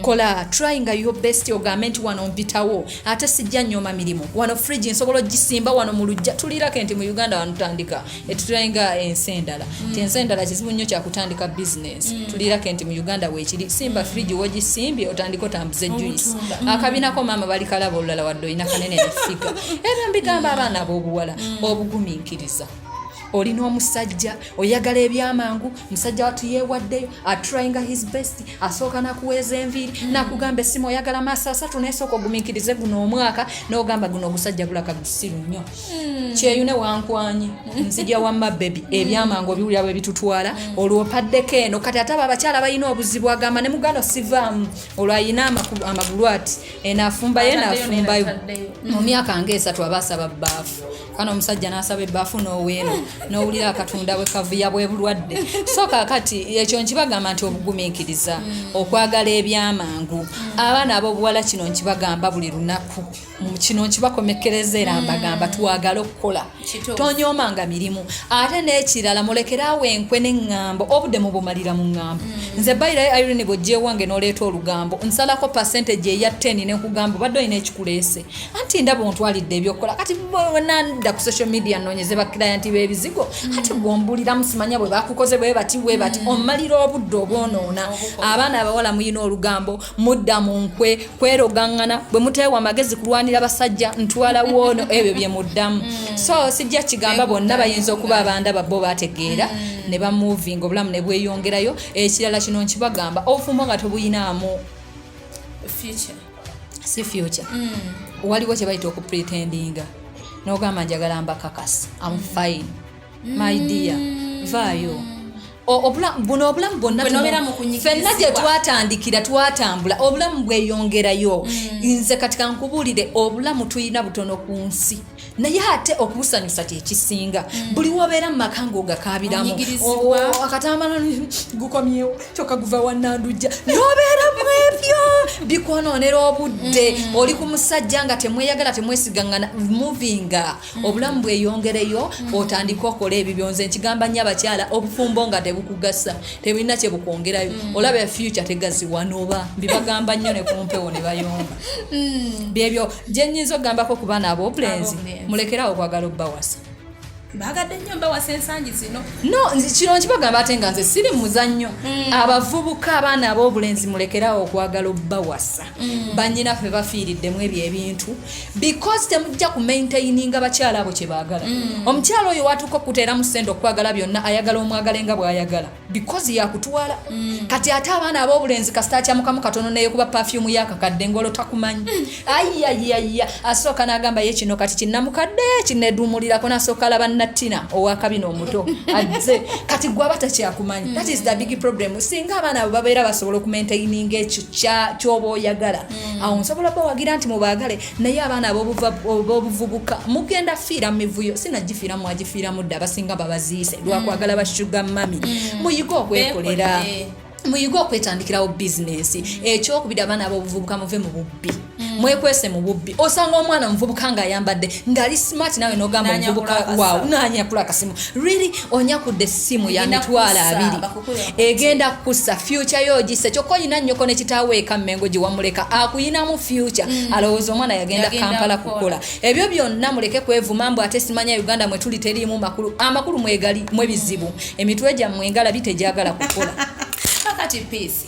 Kola, tryinga your best, ogambe nti wano mpitawo, ate sijja nnyoma mirimu, wano fridge nsobola ogisimba wano mu lujja. Tulirako nti mu Uganda wano tutandika etutulayinga ensi endala, nti ensi endala kizibu nnyo kyakutandika business. Tulirako nti mu Uganda weekiri, simba fridge, wogisimbye otandika otambuze juice. Akabinako maama bali kalaba olulala, wadde olina kanene nefiga. Ebyo mbigamba abaana ab'obuwala. Obugumiikiriza, olina omusajja oyagala ebyamangu, musajja watu yeewaddeyo, atryinga his best, asooka nakuweeza enviiri, nakugamba essimu oyagala maaso asatu, nesooka ogumiikirize guno omwaka, n'ogamba guno ogusajja gulaka gusiru nnyo, kyeyune wankwanye, nzija wamma baby. Ebyamangu obiwulira bwe bitutwala, olwo opaddeko eno. Kati ate abo abakyala balina obuzibu, agamba ne mugano sivaamu, olwo ayina amagulu ati eno afumbayo, eno Ataddeyo afumbayo. n'ataddeyo. Mu myaka ngaesatu aba asaba bbaafu. Kano omusajja n'asaba ebbaafu n'oweeno n'owulira akatunda bwe kavuya bwe bulwadde. So kaakati ekyo nkibagamba nti obugumiikiriza, okwagala ebyamangu. Abaana ab'obuwala, kino nkibagamba buli lunaku, kino nkibakomekereza era mbagamba twagale okukola. Kituufu. Tonyoomanga mirimu. Ate n'ekirala, mulekeraawo enkwe n'eŋŋambo. Obudde mubumalira mu ŋŋambo. Nze bayirayo Irene, bw'ojja ewange n'oleeta olugambo, nsalako percentage eya 10 nekugamba obadde olina ekikuleese, anti ndaba ontwalidde ebyokukola. Kati nandda ku social media nnoonyeze ba client b'ebizigo, ate gwombuliramu simanya bwe bakukoze bwe bati bwe bati, omalira obudde obwonoona. Abaana abawala muyina olugambo, mudda mu nkwe, kwerogaŋŋana, bwe muteewa amagezi kulwanira basajja, ntwala woono, ebyo bye muddamu. So sijja kigamba bonna, bayinza okuba abandaba bo bategeera ne bamovinga, obulamu ne bweyongerayo. Ekirala, kino nkibagamba, obufumbo nga tobuyinaamu future. Si future. Waliwo kye bayita okupretendinga, n'ogamba njagala mbakakasa, am fine my dear, vaayo. Buno obulamu bwonna Bwe nobeera mu kunyigirizibwa. ffenna gye twatandikira twatambula, obulamu bweyongerayo. Nze kati kankubuulire, obulamu tulina butono ku nsi, naye ate okubusanyusa kyekisinga. Buli wobeera mu maka ng'ogakaabiramu, Onyigirizibwa. Akatambala gukomyewo, kyokka guva wannandujja, nobeera mu ebyo bikwonoonera obudde. Oli ku musajja nga temweyagala, temwesigaŋŋana, movinga, obulamu bweyongereyo, otandike okola ebibyo. Nze nkigamba nnyo abakyala, obufumbo nga tebukugasa, tebulina kye bukwongerayo, olaba future tegaziwa, noba mbibagamba nnyo ne kumpewo ne bayomba. Byebyo gye nnyinza okugambako ku baana ab'obulenzi. Ab'obulenzi. Mulekerawo okwagala obbawasa. Bagadde nnyo mbawasa ensangi zino. No, kino nkibagamba ate nga nze siri muzannyo. Abavubuka, abaana ab'obulenzi, mulekerawo okwagala obbawasa. Bannyinaffe bafiiriddemu ebyo ebintu because temujja kumaintaininga bakyala abo kye baagala. Omukyala oyo watuuka okuteeramu ssente okwagala byonna, ayagala omwagale nga bw'ayagala because yakutwala. Kati ate abaana ab'obulenzi, kasita akyamukamu katono neyekuba perfume yakakadde, ngolo takumanyi. Ayayaya, asooka n'agamba ye kino kati kinnamukadde kineduumulirako, nasooka alaba nattina owakabina omuto azze. Kati gwe aba takyakumanyi. That is the big problem. Singa abaana abo babeera basobola okumaintaininga ekyo kyoba oyagala, awo nsobola bawagira nti mubaagale. Naye abaana ab'obuvubuka mugenda fiira mu mivuyo, sinagifiiramu, mwagifiiramu dda. Abasinga babaziise lwakwagala ba sugar mummy. Muyige okwekolera, Beekolere. Muyige okwetandikirawo bizinesi. Ekyokubiri, abaana ab'obuvubuka, muve mu bubbi, mwekwese mu bubbi. Osanga omwana omuvubuka ng'ayambadde ng'ali smart, nawe n'ogamba N'anyakula omuvubuka akasimu. waaw, n'anyakula akasimu. Really, onyakudde essimu ya Egenda mitwalo kussa, 20. bakukube. Egenda kussa future yo ogisse, kyokka olina nnyoko ne kitaawe eka Mmengo gye wamuleka akuyinamu future, alowooza omwana yagenda Yagenda Kampala kukola. kukola. Ebyo byonna muleke kwevuma mbu ate simanya Uganda mwe tuli teriimu makulu. Amakulu mwegali, mwe bizibu, emitwe gyammwe engalabi tegyagala kukola. Kakati Peace,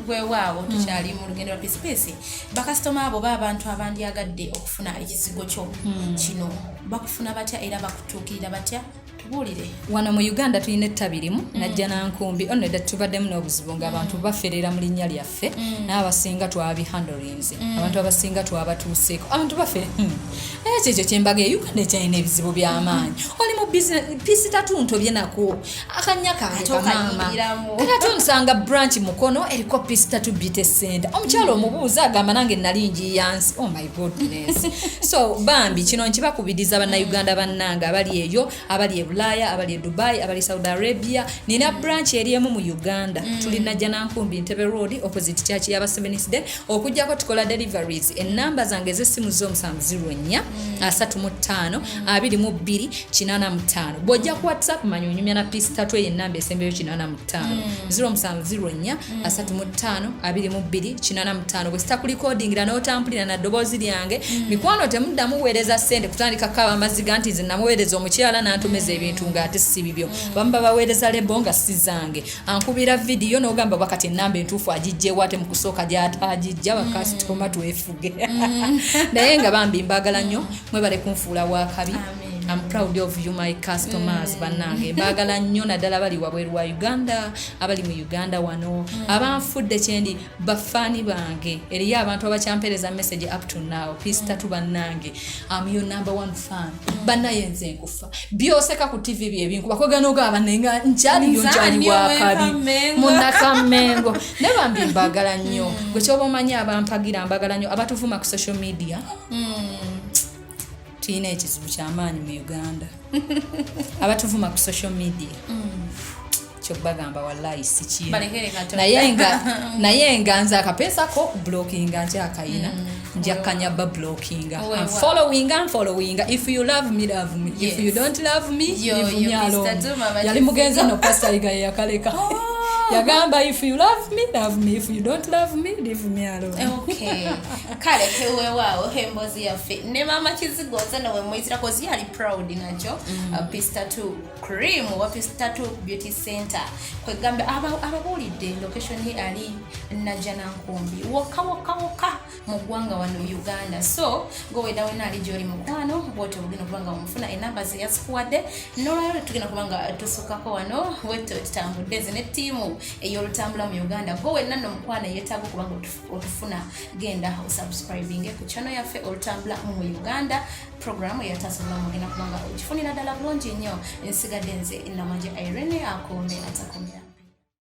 gwewaawo tukyali mu lugendo lwa Peace. Peace, bakasitoma abo ba abantu abandyagadde okufuna ekizigo kyo kino bakufuna batya era bakutuukirira batya? Tubuulire. Wano mu Uganda tulina ettabi limu, Najja Nankumbi. Ono edda tubaddemu n'obuzibu ng'abantu baferera mu linnya lyaffe, naye abasinga twabihandlinze, abantu abasinga twabatuuseeko. Abantu bafe Naye kyekyo kyembaga e Uganda ekyalina ebizibu by'amaanyi. Oli mu Peace Tattoo ntobye nako akanya kange Ate kamaama. okayingiramu. Kati ate onsanga branch Mukono eriko Peace Tattoo Beauty Center. Omukyalo omubuuza agamba nange nali njiyansi. Oh my goodness. So bambi kino nkibakubiriza, bannayuganda bannange abali eyo, abali e Bulaaya, abali e Dubai, abali Saudi Arabia, nina branch eri emu mu Uganda. Tuli Najja Nankumbi, Ntebe Road, opposite church yaba Seventh Day. Okujjako tukola deliveries. Enamba zange ez'essimu zo 704 35 22 85. Bw'ojja ku WhatsApp, manya onyumya na Peace Tattoo. Eyo enamba esembeyo 85, 0704 35 22 85. Bwe sitakulikodingira n'otampulira na ddoboozi lyange, mikwano, temuddamu weereza ssente kutandika kaba amaziga nti nze namuweereza omukyala n'antomeza ebintu ng'ate si bibyo. Bamu babaweereza label nga si zange, ankubira vidiyo n'ogamba bakati enamba entuufu agijjewo, ate mu kusooka gy'atagijja. Bakasitoma twefuge. Naye nga bambi mbagala nnyo, mwebale kunfuula wakabi. Amen. I'm proud of you, my customers. Bannange mbaagala nnyo, naddala bali wabweru wa Uganda, abali mu Uganda wano, abanfudde kyendi, bafaani bange. Eriyo abantu abakyampeereza message up to now: "Peace Tattoo, bannange, am your number one fan." Bannaye nze nkufa byoseka ku TV byebinkuba kweganoga banne nga nkyaliyo, nkyali Nzani wakabi ow'Ekamengo. Munnakamengo. Naye bambi mbagala nnyo. Gwe kyoba omanyi, abampagira mbagala nnyo. Abatuvuma ku social media, tulina ekizibu kyamaanyi mu Uganda. Abatuvuma ku social media, kyobagamba wallahi si Balekere Katonda. Naye nga nze akapeesa kokublockinga nkyakayina, njakkanya ba blockinga. Wewa. Followinga, if you love me, love me. If you don't love me, Yo, leave me yo, alone. Mr. Duma, Yali mugenzi no Pastor Yiga yakaleka, yagamba, "If you love me, love me. If you don't love me, leave me alone." Okay, kale weewaawo emboozi yaffe ne maama Kizigo nze no wemuyitira kozi yali proud nakyo. Peace Tattoo Cream oba Peace Tattoo Beauty Center, kwegamba ababuulidde location ye ali Najja Nankumbi wokka wokka wokka mu ggwanga wano Uganda. So gowedda wena ali gyoli mukwano, bwotyo bugenda okuba nga omufuna. Enamba ze yazikuwadde. Nolwaliro tugenda kuba nga tusukako wano wetto tutambudde nze ne ttiimu ey'olutambula mu Uganda. Go wenna nno mukwano yeetaaga okuba nga otufuna, genda osubscribinge ku channel yaffe Olutambula mu Uganda, programu eyatasobola mugenda kuba nga ogifunira ddala bulungi nnyo. Nsigadde nze Namanje Irene, akuume atakumira.